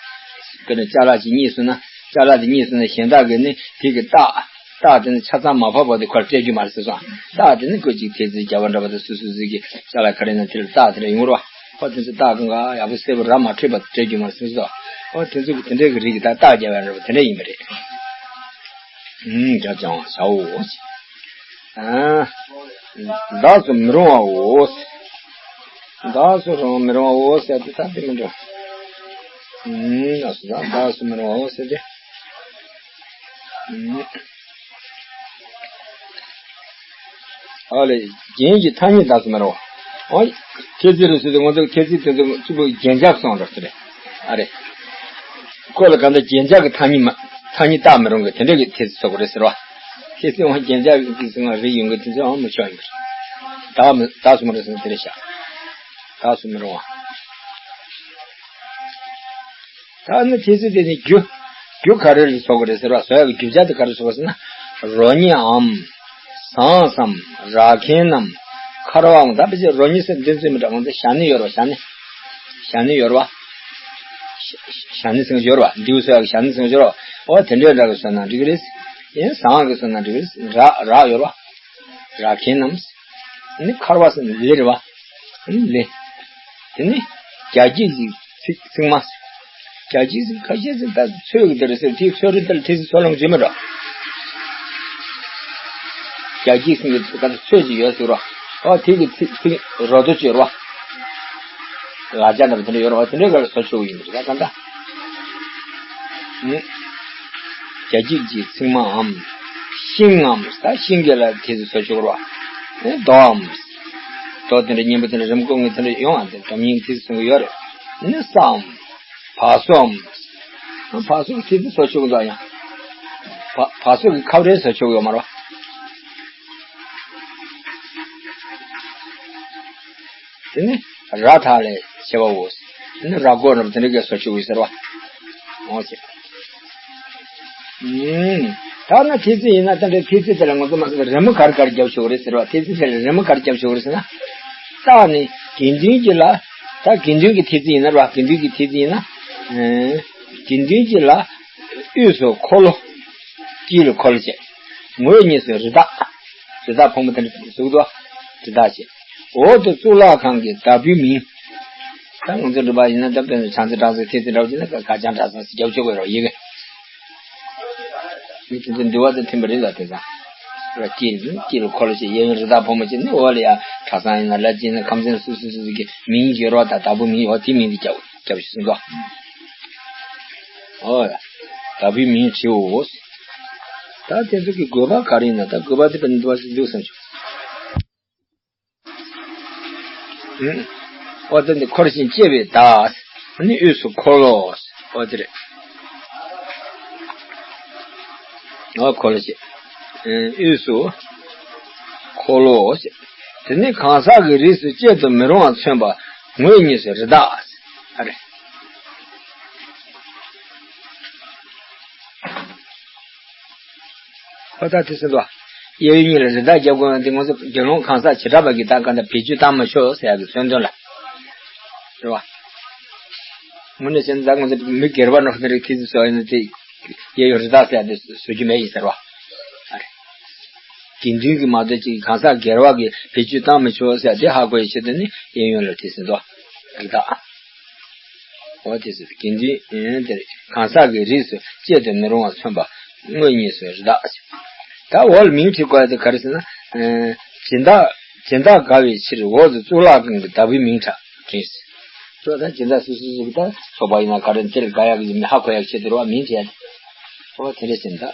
དཔེར་ན་ཅ་ལག་ཅིག་རྙེད་སོང་ན་ཅ་ལག་དེ་རྙེད་སོང་ན་གཞན་དག་གིས་ནི་དེ་གི་རྟགས་རྟགས་དེ་ནི་ཆ་ཚང་མ་ཕབ་པ་དེ་ཁོར་སྤྲད་རྒྱུ་མ་རེད་ཟེར་སོང་། རྟགས་དེ་ནི་ཁོ་ཅིག་ཐེལ་ཙེ་རྒྱབ་པ་འདྲ་པོ་དང་སོ་སོ་སོ་གི་ཅ་ལག་ག་རེ་ན་དེ་ལ་རྟགས་དེ་འདྲ་ཡོང་གི་རེད་བ། ཨོ་དེ་ཚོ་རྟགས་གང་ག་ཡག་པོ་གསལ་པོ་ར་མ་འཕྲོད་པ་སྤྲད་རྒྱུ་མ་རེད་ཟེར་སོང་། ཨོ་དེ་ཚོ་གི་དེ་འདྲའི་གི་རིགས་ཀྱི་ད་རྟགས་རྒྱབ་པ་འདྲ་པོ་དེ་འདྲ་ཡིན་པ་རེད། ཨུམ་རྒྱ་བཅང་བ་བྱའོ། ཨ། བདག་སུ་མི་རུང་བའོ། བདག་སུ་རུང་མི་རུང་བའོ་ཟེར་ཏེ་ད་དེ་མི་འགྲོ། ཨུམ་ལགས་སོ་ད་བདག་སུ་མི་རུང་བའོ་ཟེར་ཏེ། ཨུམ། ཨ་ལས་རྒྱན་གྱི་ཐ་སྙད་བདག་སུ་མི་རུང་བ། ཨོ། ཐེལ་ཙེ་རེད་ཟེར་ཏེ་ང་ཚོ་ཐེལ་ཙེ་དེ་ཚོ་གཅིག་པུ་རྒྱན་ཆ་གསུངས་འགྲོ་ཟེར་རེད། ཨ་རེད། ཁོ་ལ་གང་ལྟར་རྒྱན་ཆ་གི་ཐ་སྙད་མ་ཐ་སྙད་བཏགས་མི་རུང་གི་དེ་འདྲ་གི་ཐེལ་ཙེ་བཟོ་དགོས་རེད་ཟེར་བ། ཐེལ་ཙེ་འོང་རྒྱན་ཆ་གི་ཟེར་བ་རིགས་ཡོང་གི་དེ་ཚོ་འོང་མི་ཆོག་ཡིན་པ་རེད། བདག་མི་བདག་སུ་མི་རུང་ཟེར་ན་དེ་རེད་ཤག་བདག་སུ་མི་རུང་བ། ད་ནི་ཐེལ་ཙེ་དེ་ནི་རྒྱུ། རྒྱུ་ག་རེ་ལ་བཟོ་དགོས་རེད་ཟེར་བ་བཟོ་ཡག་གི་རྒྱུ་ཆ་དེ་ག་རེ་བཟོ་དགོས་ཟེར་ན། རོ་ཉི་འམ། ཟངས་སམ། རག་ཁན་ནམ། ཁར་བའམ་ད་ཕལ་ཆེར་རོ་ཉི་ཟེར་འདི་ཚོའི་མི་འདྲ་ང་ཚོ་ཞ་ནི་ཡོད་རེད་བ་ཞ་ནི། ཞ་ནི་ཡོད་རེད་བ། ཞ་ནི་ཟེར་ཡོད་རེད་བ་འདིའུ་ཟེར་ཡག་གི་ཞ་ནི་ཟེར་ཡོད་རེད་བ། ཨོ་དེ་འདྲའི་འདྲ་གི་བཟོས་ན་འགྲིག་གི་རེད། ཡིན་ཟངས་གི་བཟོས་ན་འགྲིག་གི་རེད། རག་རག་ཡོད་རེད་བ། རག་ཁན་ནམ། ནི་ཁར་བ་ཟེར་ན་ལེ་རེད་བ། ནི་ལེ། དེ་ནི་རྒྱ་སྐྱེགས་ཀྱི་ཚིག་ཚིག་མ། རྒྱ་སྐྱེགས་ཟེར་ཁ་ཤས་ཟེར་ད་ཚོས་ཀྱི་དེ་རེད་ཟེར་དེའི་ཚོས་རིགས་དེ་ལ་ཐེལ་ཙེ་ཚོས་ལོང་བྱེད་མི་འགྲོ། རྒྱ་སྐྱེགས་ཟེར་གྱི་ད་ཚོས་ཀྱི་ཡོད་ཟེར་རོ། ཨོ་དེ་གི་ཚིག་ཚིག་རོ་དོ་ཅི་ཡོད་རོ། ལ་རྒྱ་འདྲ་པོ་དེ་འདྲ་ཡོད་རོ་དེ་འདྲའི་སྒང་ལ་བཟོ་ཆོག་གི་ཡིན་པ་རེད་ད་ད་ད། ནི། རྒྱ་སྐྱེགས་ཀྱི་ཚིག་མའམ། ཤིང་ངམ་ད་ཤིང་གི་ལ་ཐེལ་ཙེ་བཟོ་ཆོག་རོ། ནི་རྡོའམ། རྡོ་དེ་འདྲ་སྙན་པོ་དེ་འདྲ་རི་མོ་བརྐོ་མཁན་དེ་འདྲ་ཡོང་བ་དེ་རྡོ་སྙན་གྱི་ཐེལ་ཙེ་བཟོ་གི་ཡོད་རེད། ནི་སའམ། བ་སོའམ། བ་སོ་གི་ཐེལ་ཙེ་བཟོ་ཆོག་གི་འདུག་ཡང་། བ་བ་སོ་གི་ཁབ་རལ་བཟོ་ཆོག་གི་ཡོད་མ་རེད། དེ་ནི་ར་ཐ་ལས་བྱེད་པའོ། དེ་ནི་ར་མགོ་རམ་དེ་འདྲ་གས་བཟོ་ཆོག་གི་ཟེར་བ། འོ་ཞེས། ཨུམ། ད་ནི་ཐེལ་ཙེ་ཡིན་ན་ད་འདྲའི་ཐེལ་ཙེ་དེ་ལ་ང་ཚོ་མ་ཟད་རི་མོ་ག་རེ་ག་རེ་རྒྱབ་ཆོག་གི་རེད་ཟེར་བ་ཐེལ་ཙེ་དེ་ལ་རི་མོ་ག་རེ་རྒྱབ་ཆོག་གི་རེད་ཟེར་ན། རྟགས་ནི་དགེ་འདུན་གྱི་ལ། ད་དགེ་འདུན་གྱི་ཐེལ་ཙེ་ཡིན་ན་ར་དགེ་འདུན་གྱི་ཐེལ་ཙེ་ཡིན་ན། ཨུམ། དགེ་འདུན་གྱི་ལ། དབུས་སུ་འཁོར་ལོ། དཀྱིལ་ལ་འཁོར་ལོ་བྱས། ངོས་གཉིས་སུ་རི་དྭགས། རི་དྭགས་ཕོ་མོ་དེ་འདྲ་གཟུགས་དང་། རི་དྭགས་བྱས། འོག་ཏུ་གཙུག་ལག་ཁང་གི་བདག་པོའི་མིང་། ད་ང་ཚོ་འབྲི་བ་ཡིན་ན་ད་དཔེར་ན་བྱང་རྩེ་བྲག་རྩེ་ཐེལ་ཙེ་འདྲ་བོ་ཅིག་ན་ཀ་ཁ་བྱང་བྲག་ཚང་ཟེར་རྒྱབ་ཆོག་གི་རེད་ཡི་གེ། མི་དེ་ཚོ་འདུལ་བ་དང་མཐུན་པ་རེད་ལ་དེ་ཚང་། ར་དཀྱིལ་དཀྱིལ་ལ་འཁོར་ལོ་བྱས་གཡས་གཡོན་རི་དྭགས་ཕོ་མོ་བྱས་ནི་འོག་ལ་ཡ་གྲྭ་ཚང་ཡིན་ན་ལ་ཅིག་ཡིན་ན་ཁམས་ཚན་སོ་སོ་སོ་སོ་གི་མིང་ཡོད་རོགས་དང་བདག་པོའི་མིང་ཡོད་དེ་མིང་དེ་རྒྱབ་རྒྱབ་ཞིག་གསུངས་འདུག་ཨོ་ཡ། བདག་པོའི་མིང་བྲིའོ། ད་དེ་ཚོ་གི་དགོས་པ་ག་རེ་ཡིན་ན་ད་དགོས་པ་དེ་པ་འདི་བ་ཞིག་འདུག་བསམ་བྱུང་། ཨོ་ད་འདི་འཁོར་ཞིང་བཅས་པའི་བདག་ནི་དབུས་སུ་འཁོར་ལོ། ཨོ་དེ་རེད། ཨོ་འཁོར་ལོ་ཞེས། དབུས་སུ་འཁོར་ལོ་ཞེས། དེ་ནི་གང་ཟག་གི་རིགས་སུ་བཅད་དུ་མི་རུང་བ་མཚོན་པ། ངོས་གཉིས་སུ་རི་དྭགས། ཨ་རེ། ཨོ་ད་དེ་ཟེར་དོ། གཡས་གཡོན་གཉིས་ལ་རི་དྭགས་རྒྱབ་དགོས་ཡང་དེ་ང་ཚོ་དགེ་སློང་གང་ཟག་བྱེ་བྲག་པ་གིས་ད་ག་འདྲ་བེད་སྤྱོད་བཏང་མི་ཆོག་ཟེར་ཡག་གི་མཚོན་དོན་ལ། རེད་བ། དངོས་གནས་བྱས་ན་ད་ང་ཚོ་མི་སྒེར་པ་ནང་དེ་རིགས་ཐེ་ཚོམ་ཟ་ཡིན་ན་དེ་གཡས་གཡོན་རི་དྭགས་ཟེར་ཡག་དེ་བཟོ་རྒྱུ་མེད་ཡིན་ཟེར་བ། ཨ་རེ། དགེ་འདུན་གྱི་མ་གཏོགས་ཅིག་གང་ཟག་སྒེར་པ་གིས་བེད་སྤྱོད་བཏང་མི་ཆོག་ཟེར་དེ་ཧ་གོ་ཡའི་ཆེད་དུ་ནི་གཡས་གཡོན་ལ་དེ་ཟེར་དོ། རི་དྭགས། འོ་དེ་ཟེར་དགེ་འདུན་དེར་གང་ཟག་གི་རིགས་སུ་བཅད་དུ་མི་རུང་བ་མཚོན་པ་ངོས་གཉིས་སུ་རི་དྭགས། ད་འོ་ལ་མིང་བྲིས་དགོས་ཡ་དེ་ག་རེ་ཟེར་ན། སྦྱིན་བདག་སྦྱིན་བདག་དགའ་བའི་ཕྱིར་འོག་ཏུ་གཙུག་ལག་ཁང་གི་བདག་པོའི་མིང་གྲགས་ཀྱིས། ཁྱོད་ད་སྦྱིན་བདག་སུ་སུ་ཞིག་ད་ཚོགས་པ་ཡིན་ན་ག་རེ་དེར་དགའ་ཡག་གི་མི་ཧ་གོ་ཡག་ཆེད་དུ་རེད་བ་མིང་བྲིས་ཡ་དེ། འོ་དེ་འདྲ་ཟེར་ན་ད།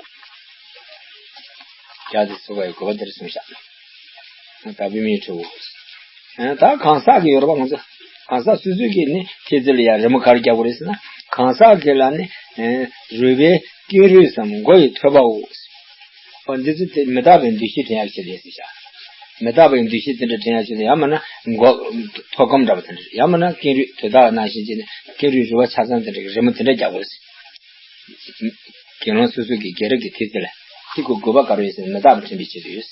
རྒྱ་དེ་ཚོགས་པ་ཡི་དགོས་པ་དེར་གསུངས་ཤག་བདག་པོའི་མིང་བྲིའོ། ད་གང་ཟག་གི་ཡོད་རེད་པ་ང་ཚོ། གང་ཟག་སོ་སོ་གིས་ནི་ཁྱེད་ཚོ་ལ་ཡང་རི་མོ་ག་རེ་རྒྱག་དགོས་རེད་ཟེར་ན། གང་ཟག་གི་ལ་ནི། རུས་པའི་ཀེང་རུས་སམ་མགོ་ཡི་ཐོད་པའོ། འོ་འདི་ཚོ་དེ་མི་རྟག་པའི་འདུ་ཤེས་དྲན་ཡག་ཆེད་རེད་ཟེར་ཤག་མི་རྟག་པའི་འདུ་ཤེས་དེ་འདྲ་དྲན་ཡག་ཆེད་དུ་ཡང་མིན་ན་མགོ་ཐོད་སྐམ་འདྲ་པོ་དེ་འདྲ། ཡང་མིན་ན་ཀེང་རུས་དེ་དག་ནང་བཞིན་བྱས་ནས་ཀེང་རུས་རུས་པ་ཆ་ཚང་དེ་འདྲ་གི་རི་མོ་དེ་འདྲ་རྒྱག་དགོས་ཟེར། དགེ་སློང་སོ་སོ་གི་དགེ་རབ་ཀྱི་ཐེག་ཚེ་ལ་ཐིག་གུ་དགོས་པ་ག་རེ་ཡོད་ཟེར་ན་མི་རྟག་པ་དྲན་པའི་ཆེད་དུ་ཡོད།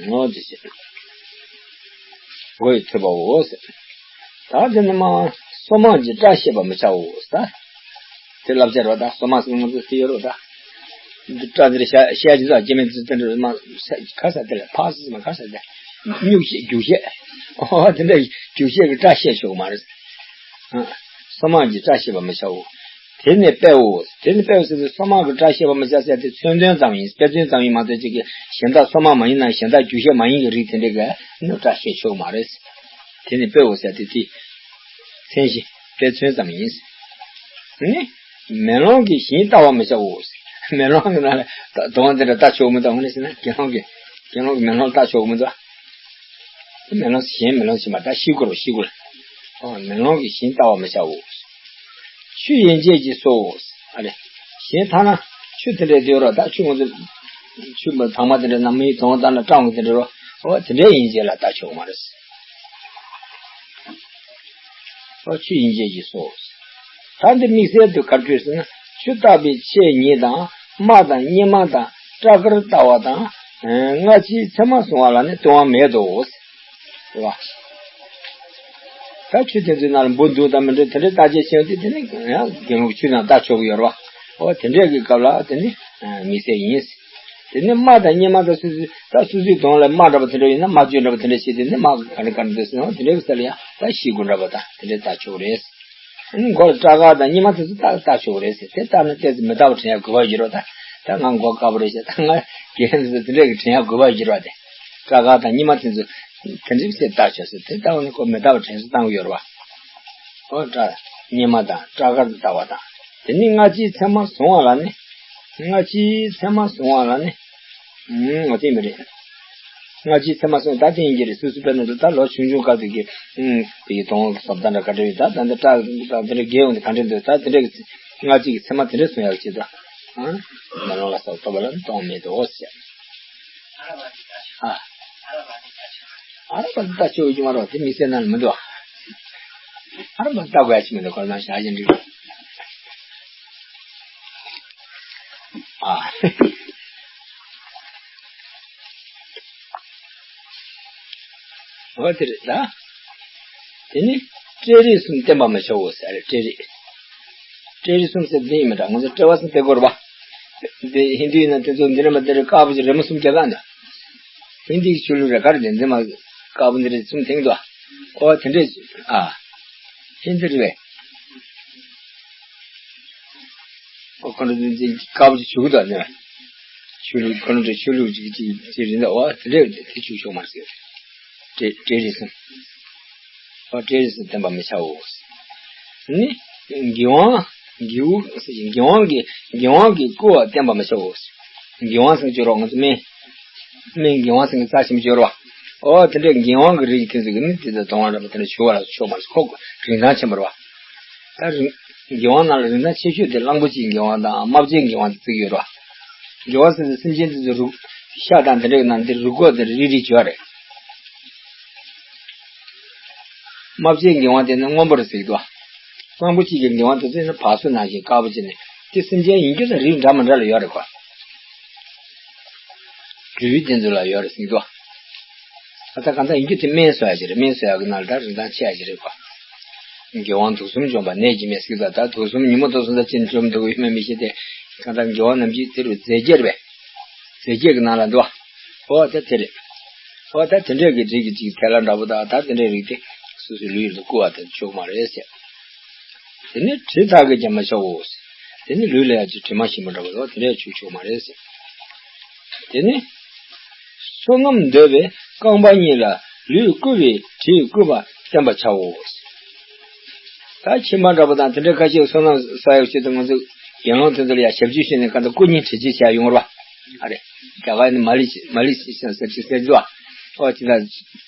ངོ་འདི་བྱེད། མགོ་ཡི་ཐོད་པའོ་ཟེར། ད་དེ་ནི་མ་སོ་མང་གི་སྐྲ་ཤད་པ་མི་བྱའོ་ཟེར། དེ་བསླབ་བྱ་རོ། ད་སོ་མང་ཟེར་ང་ཚོ་དེ་ཡོད་རོ། ད་འདི་སྐྲ་འདིར་ཤད་ཤད་ཀྱི་ཚོ་སྐྱེ་མེད་ཚོ་དེ་འདྲ་མ་ཁ་ས་དེ་ལ་ཕག་སི་མ་ཁ་ས་དེ་སྨྱུག་ཤད་རྒྱུག་ཤད། ཨོ་དེ་འདྲ་རྒྱུག་ཤད་ཀྱི་སྐྲ་ཤད་ཆོག་མ་རེད། སོ་མང་གི་སྐྲ་ཤད་པ་མི་བྱའོ། དེ་ནི་དཔེའོ། དེ་ནི་དཔེའོ་ཟེར་ཏེ་སོ་མང་གི་སྐྲ་ཤད་པ་མི་བྱ་ཟེར་ཏེ་མཚོན་དོན་ཙམ་ཡིན། དཔེ་མཚོན་ཙམ་ཡིན་མ་གཏོགས་ཅིག་གི་གཞན་དག་སོ་མང་མ་ཡིན་ན་གཞན་དག་རྒྱུ་ཤད་མ་ཡིན་གྱི་རིགས་དེ་འདྲའི་ག་ནི་སྐྲ་ཤད་ཆོག་མ་རེད། དེ་ནི་དཔེའོ་ཟེར་ཏེ་དེ་མཚན་གཞི་དཔེ་མཚོན་ཙམ་ཡིན། ནི་མེ་ལོང་གི་ཞིང་ལྟ་བ་མི་བྱའོ། མེ་ལོང་གི་ནང་ལ་དོང་དེ་འདྲ་ལྟ་ཆོག་མི་འདུག་ཨ་ནི་ཟེར་ན་དགེ་སློང་གི་དགེ་སློང་གི་མེ་ལོང་ལྟ་ཆོག་མི་འདུག་མེ་ལོང་གཞན་མེ་ལོང་ཞིག་མ་ལྟ། ཤི་དགོས་རོ། ཤི་དགོས། ཨོ་མེ་ལོང་གི་ཞིང་ལྟ་བ་མི་བྱའོ། ཆུ་ཡན་ཆད་ཀྱིས་སོ། ཨ་རེ། གཞན་ཐ་ན་ཆུ་དེ་འདྲའི་དུས་རོ། ད་ཆུ་ང་ཚོ་ཆུ་མ་དྭངས་མ་དེ་འདྲ་ནམ་མཁའི་དོང་ལྟ་ན་སྐྲངས་པ་དེ་འདྲ་རོ། ཨོ་དེ་འདྲའི་ཡན་ཆད་ལ་ལྟ་ཆོག་མ་རེད། ཨོ་ཆུ་ཡན་ཆད་ཀྱིས་སོ། ད་འདི་དམིགས་བསལ་དུ་ག་རེ་བྲིས་ཟེར་ན། ཆུ་བརྟག་པའི་ཆས་ཉིད་དང་རྨ་དང་སྙེ་མ་དང་སྐྲ་དཀར་ལྟ་བ་དང་། སྔ་ཕྱིའི་མཚན་མ་བཟུང་བ་ལ་ནི་ལྟུང་བ་མེད་དོ། རེད་བ། ད་ཆུ་དེ་ཚོའི་ནང་ལ་འབུ་འདུག་དང་མི་འདུག་དེ་འདྲའི་བརྟག་དཔྱད་བྱས་ཏེ་དེ་ནི་ཡང་དགེ་སློང་གི་ཆོས་དང་ལྟ་ཆོག་གི་ཡོད་རེད་བ། ཨོ་དེ་འདྲའི་གི་སྐབས་ལ་དེ་ནི་དམིགས་བསལ་ཡིན། དེ་ནི་རྨ་དང་སྙེ་མ་དང་སོ་སོའི་ད་སོ་སོའི་གདོང་ལ་རྨ་འདྲ་པོ་དེ་འདྲ་ཡོད་ན་རྨ་བཅོས་འདྲ་པོ་དེ་འདྲ་བྱས་ཏེ་ནི་རྨ་ག་འདྲ་ག་འདྲ་འདུག་ཟེར་ན་དེ་འདྲའི་གི་ས་ལ་ཡང་ད་ཤི་དགོས་འདྲ་པོ་དང་དེ་འདྲའི་ལྟ་ཆོག་རེད། ཨ་ནི་མགོ་ལ་སྐྲ་དཀར་དང་སྙེ་མ་དེ་ཚོ་ལྟ་ལྟ་ཆོག་རེད་ཟེར། དེ་ལྟ་ན་ཏོག་ཙམ་མི་རྟག་པ་དྲན་ཡག་དགོས་པ་ཡོད་རེད་བ། ད་ད་ང་མགོ་དཀར་པོ་རེད་ཟེར། ད་ང་རྒན་རེད་ཟེར་དེ་འདྲས་ཀྱི་དྲན་ཡག་དགོས་པ་ཡོད་རེད་བ། དེ་སྐྲ་དཀར་དང་སྙེ་མ་དེ་ཚོ་དེ་འདྲས་ཟེར་ལྟ་ཆོག་ཟེར། དེ་ལྟ་བ་ནི་ཁོ་མི་རྟག་པ་དྲན་གསོ་བཏང་གི་ཡོད་རེད་བ། ཨོ་སྐྲ་སྙེ་མ་དང་སྐྲ་དཀར་དུ་ལྟ་བ་དང་། དེ་ནི་སྔ་ཕྱིའི་མཚན་མ་བཟུང་བ་ལ་ནི། སྔ་ཕྱིའི་མཚན་མ་བཟུང་བ་ལ་ནི། ཨུམ་ངོ་དེ་མི་རེད། སྔ་ཕྱིའི་མཚན་མ་སོང་ད་དེ་ཡིན་གྱི་རེད། སོ་སོ་དཔེར་ན་ད་ལོ་ཆུང་ཆུང་སྐབས་དེ་གི་ཨུམ་དེ་གི་དོང་བཟོ་ལྟ་འདྲ་ག་འདྲ་ཡོད། ད་ད་འདི་སྐྲ་ད་འདི་འདྲ་རྒས་ཡོང་དུས་ག་འདྲ་འདུག་ད་དེ་འདྲ་གི་སྔ་ཕྱི་གི་མཚན་མ་དེ་འདྲ་སོང་ཡག་ཆེད་དུ་ཨང་མེ་ལོང་ལ་སོགས་ལྟ་བ་ལ་ལྟུང་མེད་དོ་ཟེར། ཨ་ཨ་ར་པ་ལྟ་ཆོག་གི་མ་རོ། དེ་མི་སེར་ནང་ལ་མི་འདུག་ཨ་ར་པ་ལྟ་དགོས་ཡ་ཆེ་མི་འདུག་ཁོ་རང་ཞག་ཅིག་འགྲིག་ཨ། འོ་དེ་རེད་ད། དེ་ནི་སྤྲེལ་རིགས་གསུམ་བསྟེན་པར་མི་བྱའོ་ཟེར་རེད། སྤྲེལ་རིགས། སྤྲེལ་རིགས་གསུམ་ཟེར་དེ་ཡིན་མི་འདྲ། ང་ཚོ་སྤྲེལ་བ་གསུམ་བསྟེན་དགོས་རེད་པ། དེ་ཧིན་དུ་ཡིན་ན་དེ་ཚོ་འདི་རེད་མ་དེ་རེད། དཀར་པོ་ཅིག་རི་མོ་གསུམ་རྒྱག་ག་འདུག་ཧིན་དུ་གི་ཆོས་ལུགས་རེད། ག་རེ་དེ་འཛིན་མ་དཀར་པོ་འདི་རེད་གསུམ་དེང་དུ་ཨོ་དེ་འདྲས་ཨ་ཧིན་དུ་རེད་པས། ཨོ་ཁོ་ན་དེ་དཀར་པོ་ཅིག་བྱུག་གི་འདུག་ནས། ཆོས་ལུགས་ཁོ་ན་དེ་ཆོས་ལུགས་ཅིག་ཅིག་ཅིག་རེད་འདུག་ཨོ་དེ་འདྲས་དེ་བྱུག་ཆོག་མ་རེད་ཟེར། སྤྲེལ་སྤྲེལ་རིགས་གསུམ། ཨོ་སྤྲེལ་རིགས་གསུམ་བསྟེན་པར་མི་བྱའོ། ནི། གི་ཝང་། གི་ཝང་གི་གི་ཝང་གི་བསྐུལ་བ་བསྟེན་པར་མི་བྱའོ། གི་ཝང་ཟེར་གྱི་རོགས་ང་ཚོ་སྨན། སྨན་གི་ཝང་ཟེར་གྱི་རྩ་ཆེན་པོ་ཅིག་ཡོད་རེད་པ། ཨོ་དེ་འདྲའི་གི་ཝང་གི་རིགས་དེ་ཚོ་གི་ནི་དེ་ཚོ་གདོང་བ་འདྲ་པོ་དེ་འདྲ་བྱུག་པ་ལ་ཆོག་མ་རེད། ཁོ་རིན་ཐང་ཆེན་པོ་རེད་པ། ད་རིན་གི་ཝང་ནང་ལ་རིན་ཐང་ཆེ་ཤོས་དེ་གླང་པོ་ཆེའི་གི་ཝང་དང་རྨ་བྱའི་གི་ཝང་དེ་བརྩི་གི་ཡོད་རེད་པ། གི་ཝང་ཟེར་དུས་སེམས་ཅན་དེ་ཚོ་རུ་ཤ་དང་དེ་འདྲའི་ནང་དེ་རུས་ཁོག་དེ་རིལ་རིལ་བྱེད་པ་རེད། རྨ་བྱའི་མགན་དབང་དེ་ནི་སྔོན་པོ་རེད་ཟེར་གྱི་འདུག་གླང་པོ་ཆེ་གི་མགན་དབང་དེ་ཚོ་ནི་བ་སོ་ནང་བཞིན་དཀར་པོ་བྱས་ནས་དེ་སེམས་ཅན་ཡིན་རྒྱུ་དང་རིགས་འདྲ་མི་འདྲ་ལ་ཡོད་རེད་གོ། སྦྲུལ་དེ་ཚོ་ལ་ཡོད་རེད་ཟེར་གྱི་འདུག་ད་ལྟ་གང་ལྟར་ཡིན་རྒྱུ་དེ་སྨན་གསོ་ཡ་ཞིག་རེད། སྨན་གསོ་ཡ་གི་ནང་ལ་ད་རིན་ཐང་ཆེ་ཡ་ཞིག་རེད་གོ། མགན་དབང་དུག་གསུམ་འཇོམས་པ་ནད་ཀྱི་སྨན་ཟེར་གྱི་འདུག་ད་དུག་གསུམ་ཉིན་མོ་དུག་གསུམ་ད་ཅི་འཇོམས་ཐུབ་ཀྱི་ཡོད་མེད་མི་ཤེས་ཏེ། གང་ལྟར་མགན་དབང་རྣམ་བསྒྱིངས་དེ་རུ་རྫས་བརྒྱད་རེད་པས། རྫས་བརྒྱད་ཀྱི་ནང་ལ་འདུག་ཨོ་ད་དེ་རེད། ཨོ་ད་དེ་འདྲས་ཀྱི་རིགས་ཀྱི་ཅིག་ཐལ་བ་འདྲ་པོ་དང་ད་དེ་འདྲས་རིགས་དེ་སོ་སོའི་ལུས་ལ་བསྐུ་བ་དང་ཆོག་མ་རེད་ཟེར། དེ་ནི་དྲི་དག་གིས་ཀྱང་མི་བྱའོ། དེ་ནི་ལུས་ལ་ཡང་ཅིག་དྲི་མ་ཞིམ་པོ་འདྲ་པོ་དང་དེ་འདྲས་བྱུག་ཆོག་མ་རེད་ཟེར། དེ་ནི་བསོད་ནམས་འདོད་པའི་རྐང་པ་གཉིས་ལ་ལུས་བསྐུ་བའི་དྲིས་བསྐུས་པ་བསྟེན་པར་བྱའོ། ད་ཁྱིམ་པ་འདྲ་པོ་དང་དེ་འདྲས་ཁ་ཤས་བསོད་ནམས་བསགས་ཡག་ཆེད་དུ་ང་ཚོ་དགེ་སློང་དེ་ཚོ་ལ་ཡང་ཞབས་ཕྱི་ཞུས་ནས་གང་ལྟར་བསྐུ་མཁན་དྲི་ཆུ་བྱས་ཡོང་བ་རེད་པ། ཨ་རེ། རྒྱ་གར་ནི་མ་ལི་ཤི་མ་ལི་ཤི་ཤང་ཟེར་ཅིག་ཟེར་འདུག་ཨོ་ཅི་ལ་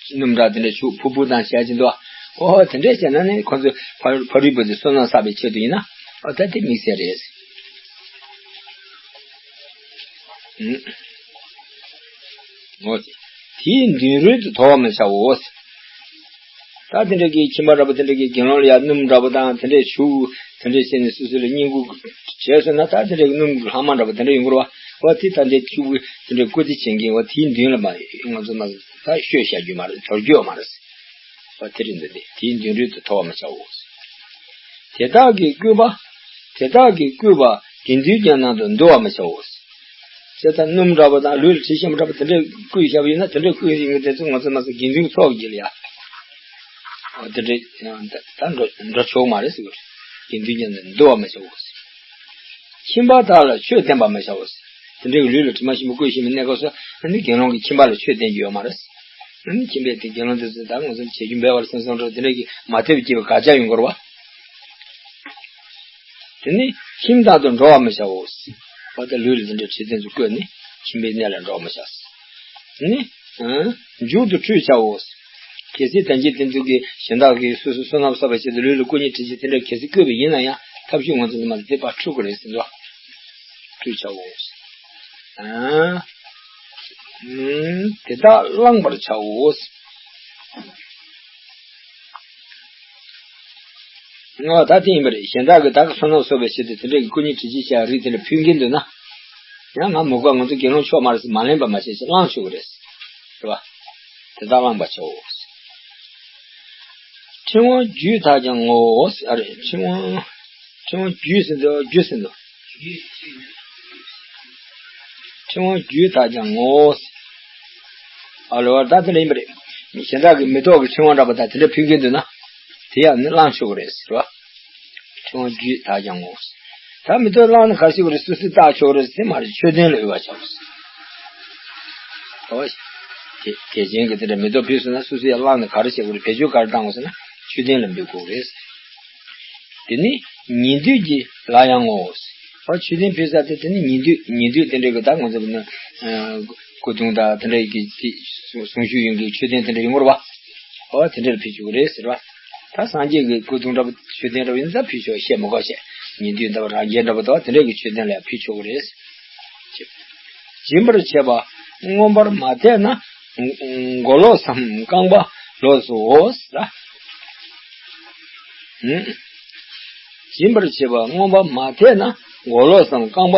སྣུམ་འདྲ་དེ་འདྲས་བྱུག་ཕུར་བུ་དང་བྱས་ཅིག་འདུག་ཨོ་དེ་འདྲས་བྱས་ན་ནི་ཁོ་ཚོ་ཕ་ཕ་རོལ་པོ་དེ་བསོད་ནམས་བསགས་པའི་ཆེད་དུ་ཡིན་ན་ཨོ་ད་དེ་དམིགས་བསལ་རེད། ངོ་། དེའི་མདུན་རོལ་དུ་དོར་བར་མི་བྱའོ། ད་དེ་འདྲ་གི་ཁྱིམ་པ་འདྲ་པོ་དེ་འདྲ་གི་དགེ་སློང་ལ་ཡང་སྣུམ་འདྲ་པོ་དང་དེ་འདྲས་བྱུག་དེ་འདྲས་བྱས་ནས་སོ་སོ་ལ་བསྙེན་བཀུར་བྱས་སོང་ན་ད་དེ་འདྲ་གི་སྣུམ་ལྷག་མ་འདྲ་པོ་དེ་འདྲ་ཡོང་གི་རེད་པ། འོ་དེ་ད་འདྲས་བྱུག་དེ་འདྲས་བཀུར་སྟི་བྱེད་མཁན་འོ་དེའི་མདུན་ལ་མ་ང་ཚོ་མ་ད་བཤོས་བཞག་རྒྱུ་མ་རེད། དོར་རྒྱུ་ཡོད་མ་རེད། འོ་དེ་རེད་འདུག་སྟེ་དེའི་མདུན་རོལ་དུ་དོར་བར་མི་བྱའོ། དེ་དག་གིས་བསྐུས་པ། དེ་དག་གིས་བསྐུས་པ་དགེ་འདུན་གྱི་ནང་དུ་འདུ་བར་མི་བྱའོ། ཅེས་ད་སྣུམ་འདྲ་པོ་དང་ལུས་ལ་དྲི་ཞིམ་པོ་འདྲ་པོ་དེ་འདྲས་བསྐུས་བཞག་པ་ཡིན་ན་དེ་འདྲས་བསྐུས་ཡིན་གྱི་དེ་ཚོ་ང་ཚོ་མ་ཟད་དགེ་འདུན་གྱི་ཚོགས་ཀྱི་ལ་ཡ། འོ་དེ་འདྲས་ད་འགྲོ་འགྲོ་ཆོག་མ་རེད་ཟེར་གྱི་རེད། དགེ་འདུན་གྱི་ནང་དུ་འདུ་བར་མི་བྱའོ། ཁྱིམ་པ་དག་ལ་ཆོས་བསྟན་པར་མི་བྱའོ། དེ་འདྲའི་ལུས་ལ་དྲི་མ་ཞིམ་པོ་བསྐུས་ཤིང་མི་གནས་སྐབས་སུ་ཨ་ནི་དགེ་སློང་གིས་ཁྱིམ་པ་ལ་ཆོས་བསྟན་རྒྱུ་ཡོད་མ་རེད། ཨ་ནི་ཁྱིམ་པས་དེ་དགེ་སློང་དེ་ཚོས་ད་ང་ཚོ་བྱེད་རྒྱུ་འབད་བར་སེམས་བཟང་འགྲོ་དེ་འདྲ་གི་མ་ཐེབས་ཀྱི་བ་དགག་བྱ་ཡོང་གི་རེད་པ། དེ་ནི་ཁྱིམ་དག་ཏུ་འགྲོ་བར་མི་བྱའོ། འོ་ད་ལུས་ལ་དེ་འདྲའི་དྲི་དེ་ཚོ་བསྐུས་ནས་ཁྱིམ་པའི་གནས་ལ་འགྲོ་བར་མི་བྱ། དེ་ནི་ཨ་མཇུག་ཏུ་ཁྲུས་བྱའོ། གལ་སྲིད་ད་གིན་དེ་ཚོ་གི་གཞན་དག་གིས་སོ་སོའི་བསོད་ནམས་བསགས་པའི་ཆེད་དུ་ལུས་ལ་བསྐུ་མཁན་དྲི་ཆུ་དེ་འདྲ་གལ་སྲིད་བསྐུས་པ་ཡིན་ན་ཡང་ཐབས་ཤེས་ང་ཚོ་ནི་མ་དེ་ཕར་འཁྲུ་དགོས་རེད་ཟེར་འདུག་ཁྲུས་བྱའོ། ཨ། ཨུམ། དེ་དག་བླང་བར་བྱའོ། ང་ད་དེ་ཡིན་པ་རེད། གཞན་དག་གིས་བདག་གི་བསོད་ནམས་གསོག་པའི་ཆེད་དུ་དེ་འདྲ་གི་བསྐུ་མཁན་དྲི་ཆུ་བྱ་རིགས་དེ་འདྲ་ཕུལ་མཁན་འདུག་ན། ཡང་ང་མི་དགོས། ང་ཚོ་དགེ་སློང་ཆོག་མ་རེད་ཟེར་མ་ལེན་པ་མ་བྱས་ཅིག་བླང་ཆོག་གི་རེད། རེད་པ། དེ་དག་བླང་བར་བྱའོ། ཕྲེང་བ་རྒྱུད་དག་ཀྱང་ངོ་། ཨ་རེ། ཕྲེང་བ། ཕྲེང་བ་རྒྱུད་ཟེར་འདུག་རྒྱུད་ཟེར་འདུག་ཕྲེང་བ་རྒྱུད་དག་ཀྱང་ངོ་། ཨ་ལོ་ད་དེ་འདྲ་ཡིན་པ་རེད། གཞན་དག་གིས་མེ་ཏོག་གི་ཕྲེང་བ་འདྲ་པོ་དང་དེ་འདྲ་ཕུལ་མཁན་འདུག་ན། དེ་ཡང་ནི་བླང་ཆོག་གི་རེད་ཟེར་བ། ཕྲེང་བ་རྒྱུད་དག་ཀྱང་ངོ་། ད་མེ་ཏོག་བླངས་ནས་ག་རེ་བྱེད་དགོས་རེད། སོ་སོས་བཏགས་ཆོག་གི་རེད་ཟེར་མ་རེད། མཆོད་རྟེན་ལ་འོས་པ་བྱའོ། ཨོ། དེ་དེ་བཞིན་གྱི་དེ་འདྲ་མེ་ཏོག་ཕུལ་སོང་ན་སོ་སོས་ཡང་བླངས་ནས་ག་རེ་བྱེད་དགོས་རེད། བེད་སྤྱོད་ག་རེ་བཏང་དགོས་ཟེར་ན་མཆོད་རྟེན་ལ་འབུལ་དགོས་རེད། དེ་ནི་ཉེ་འདུས་ཀྱི་ལ་ཡང་ངོ་། ཨོ་མཆོད་རྟེན་ཕུལ་ས་དེ་དེ་ནི་ཉེ་འདུས་ཉེ་འདུས་དེ་འདྲ་གི་ད་ང་ཚོ་ནི་སྐུ་གདུང་དང་དེ་འདྲ་གི་གཟུངས་གཞུག་ཡོད་མཁན་གྱི་མཆོད་རྟེན་དེ་འདྲ་ཡོང་གི་རེད་པ། ཨོ་དེ་འདྲ་ལ་ཕུལ་ཆོག་གི་རེད་ཟེར་བ། ད་སངས་རྒྱས་ཀྱི་སྐུ་གདུང་འདྲ་པོ་མཆོད་རྟེན་འདྲ་པོ་ཡིན་ཙང་ཕུལ་ཆོག་བཤད་མི་དགོས་བཤད། ཉེ་འདུས་འདྲ་པོ་རང་རྒྱལ་འདྲ་པོ་དང་དེ་འདྲ་གི་མཆོད་རྟེན་ལ་ཡང་ཕུལ་ཆོག་གི་རེད། སྦྱིན་པར་བྱེད་པ་མངོན་པར་མ་ཐེག་ན། མགོ་ལོག་སམ་རྐང་པ་ལོགས་སུའོ། ལ། སྦྱིན་པར་བྱེད་པ་མངོན་པར་མ་ཐེག་ན་མགོ་ལོག་སམ་རྐང་པ་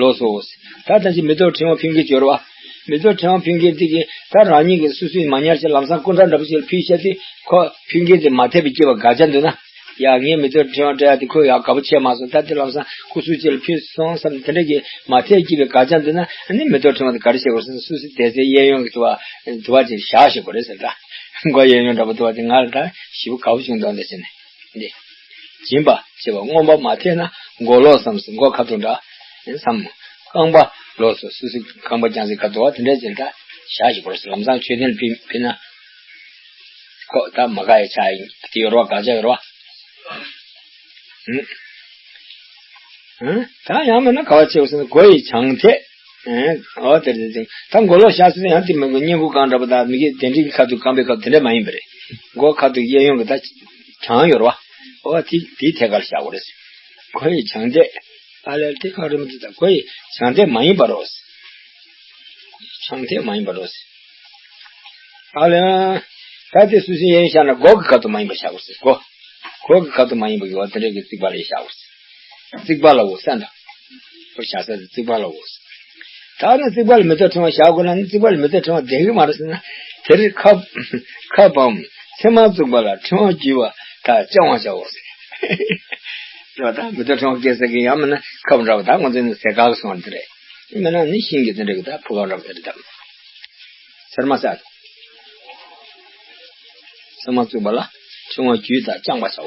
ལོགས་སུའོ། ད་ལྟ་ཅི་མེ་ཏོག་ཕྲེང་བ་ཕུལ་མཁན་ཅིག་ཡོད་རེད་པ། མེ་ཏོག་ཕྲེང་བ་ཕུལ་མཁན་དེ་གིས་ད་རང་ཉིད་ཀྱིས་སོ་སོའི་མ་ཉར་ཅིག་ལམ་སང་སྐུ་འདྲ་འདྲ་པོ་ཅིག་ལ་ཕུལ་བྱས་ཏེ་ཁོ་ཕུལ་མཁན་དེ་མ་ཐེག་པའི་སྐྱེ་བ་དགག་བྱ་འདུག་ན། ཡ་ངས་མེ་ཏོག་ཕྲེང་བ་སྤྲད་ཡ་དེ་ཁོས་ཡ་དགའ་པོ་བྱས་མ་སོང་། ད་དེ་ལམ་སང་སྐུ་གཟུགས་ཅིག་ལ་ཕུལ་སོང་བསམ་དེ་འདྲ་གི་མ་ཐེག་སྐྱེ་བའི་དགག་བྱ་འདུག་ན། ཨ་ནི་མེ་ཏོག་ཕྲེང་བ་དེ་ག་རེ་བྱེད་དགོས་ཟེར་ན་སོ་སོའི་བདེ་གསལ་གཡས་གཡོན་གྱི་དུ་བ་དུ་བ་ཅིག་བཞག་ཤེས་དགོས་རེད་ཟེར། ད་མགོ་གཡས་གཡོན་འདྲ་པོ་དུ་བ་དེ་ང་ལ་ད་ཞེ་པོ་དགའ་པོ་བྱུང་འདུག་འདི་བྱས་ནས་འདི། སྦྱིན་པ་བྱེད་པ་མངོན་པར་མ་ཐེག་ན་མགོ་ལོག་སམ་ཟེར་མགོ་ཁ་ཐུག་འདྲ་སམ། རྐང་པ་ལོགས་སུ་སོ་སོའི་རྐང་པ་རྐྱང་ཟེར་ཁ་དུ་བ་དེ་འདྲ་ཅིག་ད་བཞག་ཤེས་དགོས་རེད་ཟེར། ལམ་སང་མཆོད་རྟེན་ལ་ཕུལ་ཕུལ་ན། ཁོ་ད་མ་དགའ་ཡ་ཆགས་ཡིན་དེ་ཡོད་རེད་པ། དགག་བྱ་ཡོད་རེད་པ། ཨུ། ཨུ། ད་ཡང་མིན་ན་ག་བ་ཆེ་བ་ཟེར་ན་མགོ་ཡི་བྱང་ཐད། ཨེ། འོ་དེར་དེ་ད་མགོ་ལོག་བཞག་ཟེར་ན་ཡང་དེ་མི་མགོ་སྔས་མགོ་གང་འདྲ་པོ་དང་མི་གི་དེ་འདྲའི་གི་ཁ་ཐུག་རྐང་པའི་ཁ་ཐུག་དེ་འདྲ་མ་ཡིན་པ་རེད། མགོ་ཁ་ཐུག་གཡས་གཡོན་གི་ད་བྱང་ཡོད་རེད་པ། འོ་དེ་དེའི་ཐད་ཀར་བཞག་དགོས་རེད། མགོ་ཡི་བྱང་ཐད། ཨ་ལས་དེ་གང་རེད་མི་འདུག་ད་མགོ་ཡི་བྱང་ཐད་མ་ཡིན་པ་རེད། བྱང་ཐད་མ་ཡིན་པ་རེད། ཨ་ལས། ད་དེ་སུ་སུ་ཡན་བཞག་ན་སྒོ་གི་ཁ་ཐུག་མ་ཡིན་པ་བཞག་དགོས་ཟེར། སྒོ། སྒོ་གི་ཁ་ཐུག་མ་ཡིན་པ་གི་འོ་དེ་འདྲ་གི་རྩིག་པ་ལ་ཡི་བཞག་དགོས་ཟེར། རྩིག་པ་ལ་འོ་ས་འདྲ། འོ་བཞག་ས་དེ་རྩིག་པ་ལ་འོ་ཟེར། ད་ནི་རྩིག་པ་ལ་མེ་ཏོག་ཕྲེང་བ་བཞག་དགོས་ན་ནི་རྩིག་པ་ལ་མེ་ཏོག་ཕྲེང་བ་ལྡན་གི་མ་རེད་ཟེར་ན། དེར་ཁ་ཁ་བམ་མཚན་མ་བཙུགས་པ་ལ་ཕྲེང་བ་བརྒྱུས་པ་དག་བཅང་བར་བྱའོ་ཟེར། རེད་བ། ད་མེ་ཏོག་ཕྲེང་བ་སྐྱེ་ས་གི་ཡང་མིན་ན་ཁབ་འདྲ་བ། ད་ང་ཚོ་ནི་ཟས་ག་གི་སོང་བ་དེ་རེད། མིན་ན་ནི་ཤིང་གི་དེ་འདྲ་གི་ད་ཕུ་ག་འདྲ་བ་དེ་རེད་དམ། ཟེར་མ་ཟད། མཚན་མ་བཙུགས་པ་ལ་ཕྲེང་བ་བརྒྱུས་དག་བཅང་བར་བྱའོ།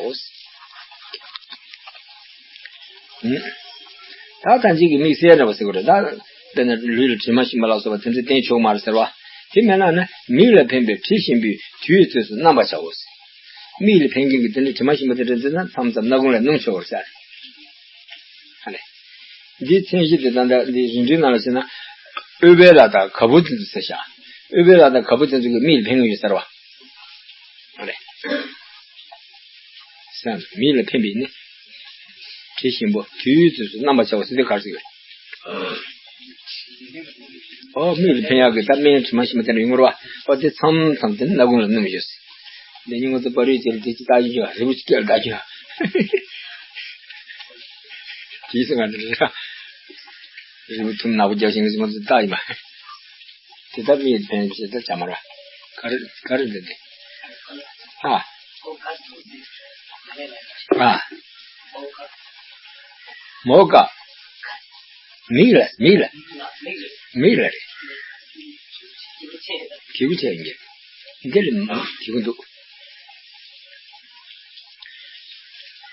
ཨུམ། ད་ད་ཅིག་གི་དམིགས་བསལ་འདྲ་བ་ཟེར་དགོས་རེད། ད་དཔེར་ན་ལུས་ལ་དྲི་མ་ཞིམ་པ་ལ་སོགས་པ་དེ་ཚོ་བསྟེན་ཆོག་མ་རེད་ཟེར་བ། དེ་མེད་ན་ནི་མིག་ལ་ཕན་པའི་དྲི་ཞིམ་པོས་དུས་ཡུན་ཚོད་སུ་བསྣམས་པར་བྱའོ། མིག་ལ་ཕན་མཁན་གྱི་དེ་འདྲའི་དྲི་མ་ཞིམ་པོ་དེ་འདྲ་འཛིན་ན་མཚམས་མཚམས་སྣ་ཁུང་ལ་སྣོམ་ཆོག་པར་ཟེར། ཨ་ལས། འདིའི་མཚན་གཞི་དེ་ད་ལྟ་འདི་རིམ་གྲོའི་ནང་ལ་བྱས་ན། ཨུཏྤལ་ལ་དང་ག་བུར་དེ་ཚོ་ཟེར་བཞག་ཨུཏྤལ་ལ་དང་ག་བུར་དེ་ཚོ་གིས་མིག་ལ་ཕན་གྱི་ཡོད་ཟེར་བ། ཨ་ལས། སེམས་མིག་ལ་ཕན་པའི་ནི། དྲི་ཞིམ་པོ་དུས་ཚོད་སུ་བསྣམས་པར་བྱའོ་ཟེར་དུས་ག་རེ་ཟེར་གི་རེད། ཨོ་མིག་ལ་ཕན་ཡག་གི་ད་སྨན་དྲི་མ་ཞིམ་པོ་དེ་འདྲ་ཡོང་གི་རེད་བ། ཨོ་དེ་མཚམས་མཚམས་དེ་ནི་སྣ་ཁུང་ལ་སྣོམ་ཡོད། འདི་ཉིན་ང་ཚོ་པ་རུས་ཅེར་དེ་ཅི་ལྟ་ཡིན་གྱི་རི་བོ་ཅི་སྐད་ལ་ལྟ་གྱི། དེའི་སེམས་ང་འདི་རེད། རི་བོ་ཐུམ་ནག་པོ་རྒྱག་བཞིན་གྱི་ང་ཚོ་ལྟ་ཡིན་པ། དེ་ལྟར་མིག་ལ་ཕན་ཞེས་ད་བྱ་མ་ར། ག་རེ་ག་རེ་འདི་འདི། ཨ། ཨ། མོ་ཀ་མིག་ལ་མིག་ལ། མིག་ལ་རེད། གི་གུ་ཆེ་ཡིན་གྱི། འདི་ལ་གི་གུ་འདུག་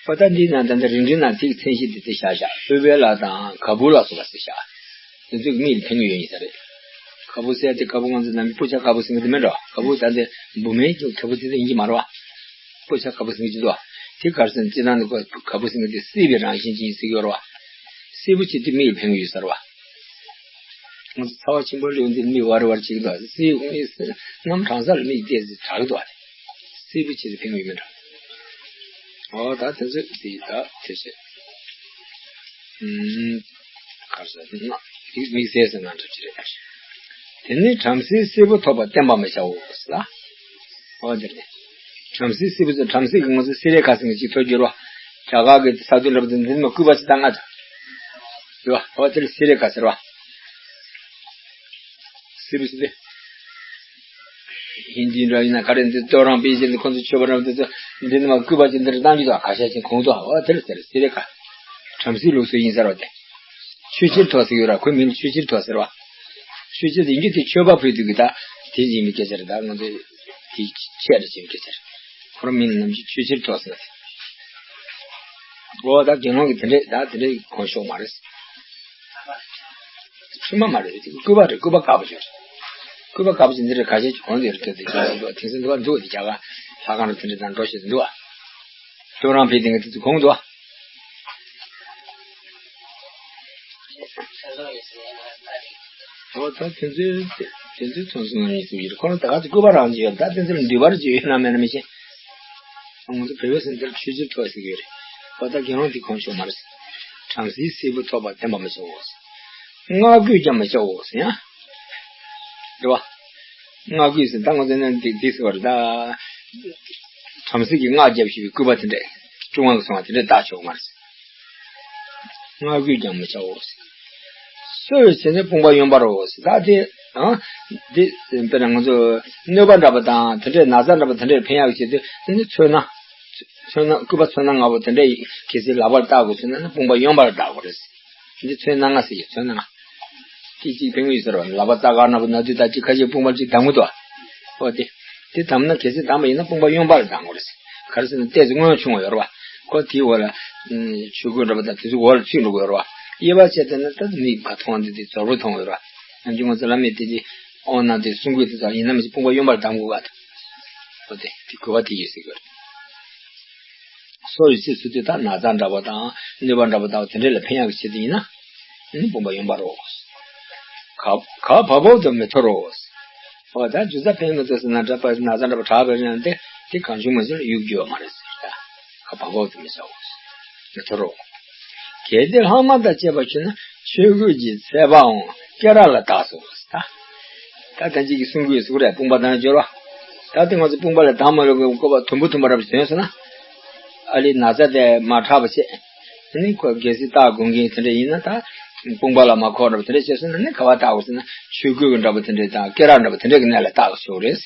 ཨོ་ད་འདི་ན་ད་ལྟ་རིམ་གྲོའི་ནང་དེའི་མཚན་གཞི་དེ་དེ་བཞག་བཞག་ཨུཏྤལ་ལ་དང་ག་བུར་ལ་སོགས་པ་ཟེར་བཞག་དེ་ཚོས་མིག་ལ་ཕན་གྱི་ཡོད་ཡིན་ས་རེད། ག་བུར་ཟེར་དེ་ག་བུར་ང་ཚོ་ནམ་རྒྱུན་སྤུ་ཆ་ག་བུར་ཟེར་གྱི་འདུག་མེད་འགྲོ། ག་བུར་ད་འདི་འབུ་མའི་ག་བུར་དེ་ཚོ་ཡིན་གྱི་མ་རེད་བ། སྤུ་ཆ་ག་བུར་ཟེར་གྱི་འདུག་དེ་ག་རེ་ཟེར་ན་སྤྱིར་བཏང་དུ་ག་བུར་ཟེར་གྱི་དེ་བསིལ་བའི་རང་བཞིན་ཅན་ཟེར་གྱི་ཡོད་རེད་བ། བསིལ་པོ་བྱེད་དུས་མིག་ལ་ཕན་གྱི་ཡོད་ས་རེད་བ། ང་ཚོ་ཚ་བ་ཆེན་པོ་ལུས་འདི་མིག་བར་བར་བྱེད་ཀྱི་འདུག་སྲིད་གནམ་གྲང་ས་ལ་མིག་བལྟས་ཚེ་དྲག་གི་འདུག་སྲིད་པོ་བྱེད་ཚེ་ཕན་གྱི་ཡོད་མེད་འདྲ། ཨོ་ད་དེ་ཚོ་དེ་ད་དེ་བྱེད། ཨུམ། གར་ས་དེ་ན་དེ་དམིགས་བསལ་ཟེར་ན་འདྲ་ཅི་རེད། དེ་ནས་བྲམ་ཟེའི་སྲས་པོ་ཐོབ་པ་བསྟེན་པར་མི་བྱའོ་ཟེར་ལ། ཨོ་དེ་རེད། བྲམ་ཟེའི་སྲས་པོ་ཚོ་བྲམ་ཟེ་གི་ང་ཚོ་སེ་རེ་ཁ་ཟེར་མཁན་ཅིག་ཐོབ་རྒྱུ་རེད་བ། རྒྱ་གར་གི་ས་དོན་འདྲ་པོ་དེ་འདི་ནི་མ་སྐུད་པ་ཅིག་བཏང་ང་ད། རེད་བ། ཨོ་དེ་ལ་སེ་རེ་ཁ་ཟེར་བ། སྲས་པོ་ཟེར་ཏེ། ཧིན་དི་འདྲ་ཡིན་ན་ག་རེ་འདི་ལྟོས་རང་དཔེ་བཞིན་དུ་ཁོང་ཚོ་མཆོད་པ་རང་དེ་ཚོ་འདི་ནི་མ་སྐུད་པ་ཅིག་འདིར་བཏང་རྒྱུ་དང་ཁ་ཤས་ཅིག་གོང་དུ་ཨོ་དེ་ལ་ཟེར་སེ་རེ་ཁ། བྲམ་ཟེའི་ལུགས་སྲོལ་ཡིན་ཟེར་བ་དེ། ཆོས་ཕྱིར་ཐོགས་ཟེར་ཡོད་ར། ཁོའི་མིང་ཆོས་ཕྱིར་ཐོགས་ཟེར་བ། ཆོས་ཕྱིར་ཡིན་རྒྱུ་དེ་མཆོད་པ་ཕུལ་དུས་ཀྱི་ད་དེ་ཡིན་པའི་སྐད་ཆ་རེད། ད་ང་ཚོས་དེ་ཆེད་དུ་བྱེད་པའི་སྐད་ཆ་རེད། ཁོ་རང་མིང་ནམ་རྒྱུན་ཆོས་ཕྱིར་ཐོགས་ཟེར་བ་དེ། འོ་ད་དགེ་སློང་གི་དེ་འདྲས་ད་དེ་འདྲས་གོང་ཤོག་མ་རེད། ཕྱི་མ་མ་རེད། སྐུད་པ་རེད། སྐུད་པ་དཀར་པོ་ཅིག་རེད། སྐུད་པ་དཀར་པོ་ཅིག་འདི་རེད། ཁ་ཤས་ཀྱི་གོང་དེ་རེད། དེ་དེ་ཅིག་འདུག་དེང་སང་འདི་བ་འདུག་དེ་རྒྱ་གར་ལྷ་ཁང་རུ་དེ་འདྲས་དང་འགྲོ་ཤེས་དེ་འདུག་ལྟོས་རང་ཕེབས་དེ་ང་དེ་ཚོ་གོང་འདུག་ཨོ་ད་དེ་ཚོའི་དེ་ཚོའི་ཚོང་ཟོང་ཡིན་ཟེར་གྱི་རེད། ཁོ་རང་ད་ག་ཚོད་སྐུད་པ་རང་གི་ཡོད། ད་དེ་ཚོར་འདུས་པར་བྱེད་ཡོད་ན་མེད་ན་མི་ཤེས། ང་ཚོ་བོད་པའི་སེམས་ཚོར་ཆོས་ཕྱིར་ཐོགས་ཟེར་གྱི་ཡོད་རེད། ཨོ་ད་དགེ་སློང་དེ་གོང་ཆོག་མ་རེད། བྲམ་ཟེའི་སྲས་པོ་ཐོབ་པ་བསྟེན་པར་མི་བྱའོ། སྔགས་རྒོད་ཀྱང་མི་བྱའོ་ཟེར་ཡང་། རེད་བ། སྔགས་རྒོད་ཟེར་ད་ང་ཚོ་ནས་འདི་འདི་ཟེར་བ་རེད་ད། བྲམ་ཟེ་གི་སྔགས་རྒྱབ་ཤེས་པའི་སྐུད་པ་དེ་འདྲས་ཅུང་མང་གི་སོང་བ་དེ་འདྲས་བཏགས་ཆོག་མ་རེད། སྔགས་རྒོད་ཀྱང་མི་བྱའོ། གསོ་བའི་ཚེ་ནི་དཔུང་པ་གཡོན་པར་རོ་ཟེར། ད་དེ་ཨ་དེ་དཔེར་ན་ང་ཚོ་གནོད་པ་འདྲ་པོ་དང་དེ་འདྲས་ན་ཚ་འདྲ་པོ་དེ་འདྲས་ཕན་ཡག་ཆེད་དུ་དེ་ནི་ཚོན་སྣ། ཚོན་སྣ་སྐུད་པ་ཚོན་སྣ་ལྔ་པོ་དེ་འདྲས་གལ་སྲིད་ལག་པར་བཏགས་དགོས་ཟེར་ན་ནི་དཔུང་པ་གཡོན་པར་བཏགས་དགོས་རེད། འདི་ཚོན་སྣ་ལྔ་ཟེར་གྱི་ཚོན་སྣ་ལྔ། དེ་གཅིག་ཕན་གྱི་ཡོད་ཟེར་བ་ལག་པ་རྩ་ག་ན་པོ་ན་དུས་ད་ཅི་ཁ་ཤས་དཔུང་པ་གཅིག་གདང་གི་འདུག་ཨོ་དེ། དེ་གདམ་ན་གལ་སྲིད་གདམ་པ་ཡིན་ན་དཔུང་པ་གཡོན་པ་ལ་གདང་དགོས་རེད། ག་རེ་ཟེར་ན་ཏོག་ཙམ་མངོན་ཆུང་བ་ཡོད་རེད་བ། ཁོ་དེའི་འོག་ལ། ཆོས་གོས་འདྲ་པོ་དང་དེ་ཚོའི་འོག་ལ་ཚུད་འགྲོ་གི་ཡོད་རེད་བ། དབྱེ་བ་ཕྱེ་བལྟས་ན་ད་མིག་མ་མཐོང་བ་འདི་དེ་ཛོར་པོ་མཐོང་གི་ཡོད་རེད་བ། ནམ་རྒྱུན་ང་ཚོ་བླ་མས་དེ་དེ་ཨོ་ན་དེ་གསུང་གི་དེ་ཚོ་ཡིན་ན་མི་ཤེས་དཔུང་པ་གཡོན་པ་ལ་གདམ་དགོས་ག་ད། ཨོ་དེ་དེ་གོ་བ་དེ་ཡོད་ཟེར་གི་ཡོད་རེད། སོ་ཡི་ཚེ་སུ་དེ་དག་ན་ཚ་འདྲ་པོ་དང་གནོད་པ་འདྲ་པོ་དང་དེ་འདྲས་ལ་ཕན་ཡག་གི་ཆེད་དུ་ཡིན་ན། ཨ་ནི་དཔུང་པ་གཡོན་པར་རོ། ག་ག་བ་བོ་དུ་མི་ཐོར་རོ། ཨོ་ད་རྒྱུ་ཚ་ཕན་མི་ཐོགས་ཟེར་ན་འདྲ་པ་ན་ཚ་འདྲ་པོ་དྲག་པའི་རིང་དེ་དེ་གང་བྱུང་མ་བྱུང་ལ་གཡུག་རྒྱུ་ཡོད་མ་རེད་ཟེར་ད། ག་བ་བོ་དུ་མི་བྱའོ། མི་ཐོར་རོ། གལ་ཏེ་ལྷག་མ་དང་བཅས་པ་མཆིས་ན་ཆོས་གོས་ཀྱི་ཚད་པའང་སྐེ་རགས་ལ་བཏགས་སོ་ཟེར་ད། ད་ལྟ་ཅིག་གི་གསུང་གི་ཡོད་ཟེར་གི་རེད། དཔུང་པ་དང་སྦྱོར་བ། ད་དེ་ང་ཚོ་དཔུང་པ་ལ་དྭངས་མ་རུ་གི་བཀོད་པ་དུམ་བུ་དུམ་བུ་རབ་ཟིན་སོང་ན། ཨ་ལི་ན་ཚ་དེ་མ་དྲག་པ་བྱས། ཨ་ནི་ཁོ་གལ་སྲིད་རྟགས་དགོས་མཁན་དེ་འདྲ་ཡིན་ན་ད་དཔུང་པ་ལ་མ་ཁོག་འདྲ་པོ་དེ་འདྲ་བྱས་སོང་ན་ནི་ག་བ་བརྟག་དགོས་ཟེར་ན། ཆོས་གོས་ཀྱི་འདྲ་པོ་དེ་འདྲ་དང་སྐེ་རགས་འདྲ་པོ་དེ་འདྲ་གི་ནང་ལ་བརྟག་དགོས་ཀྱི་རེད།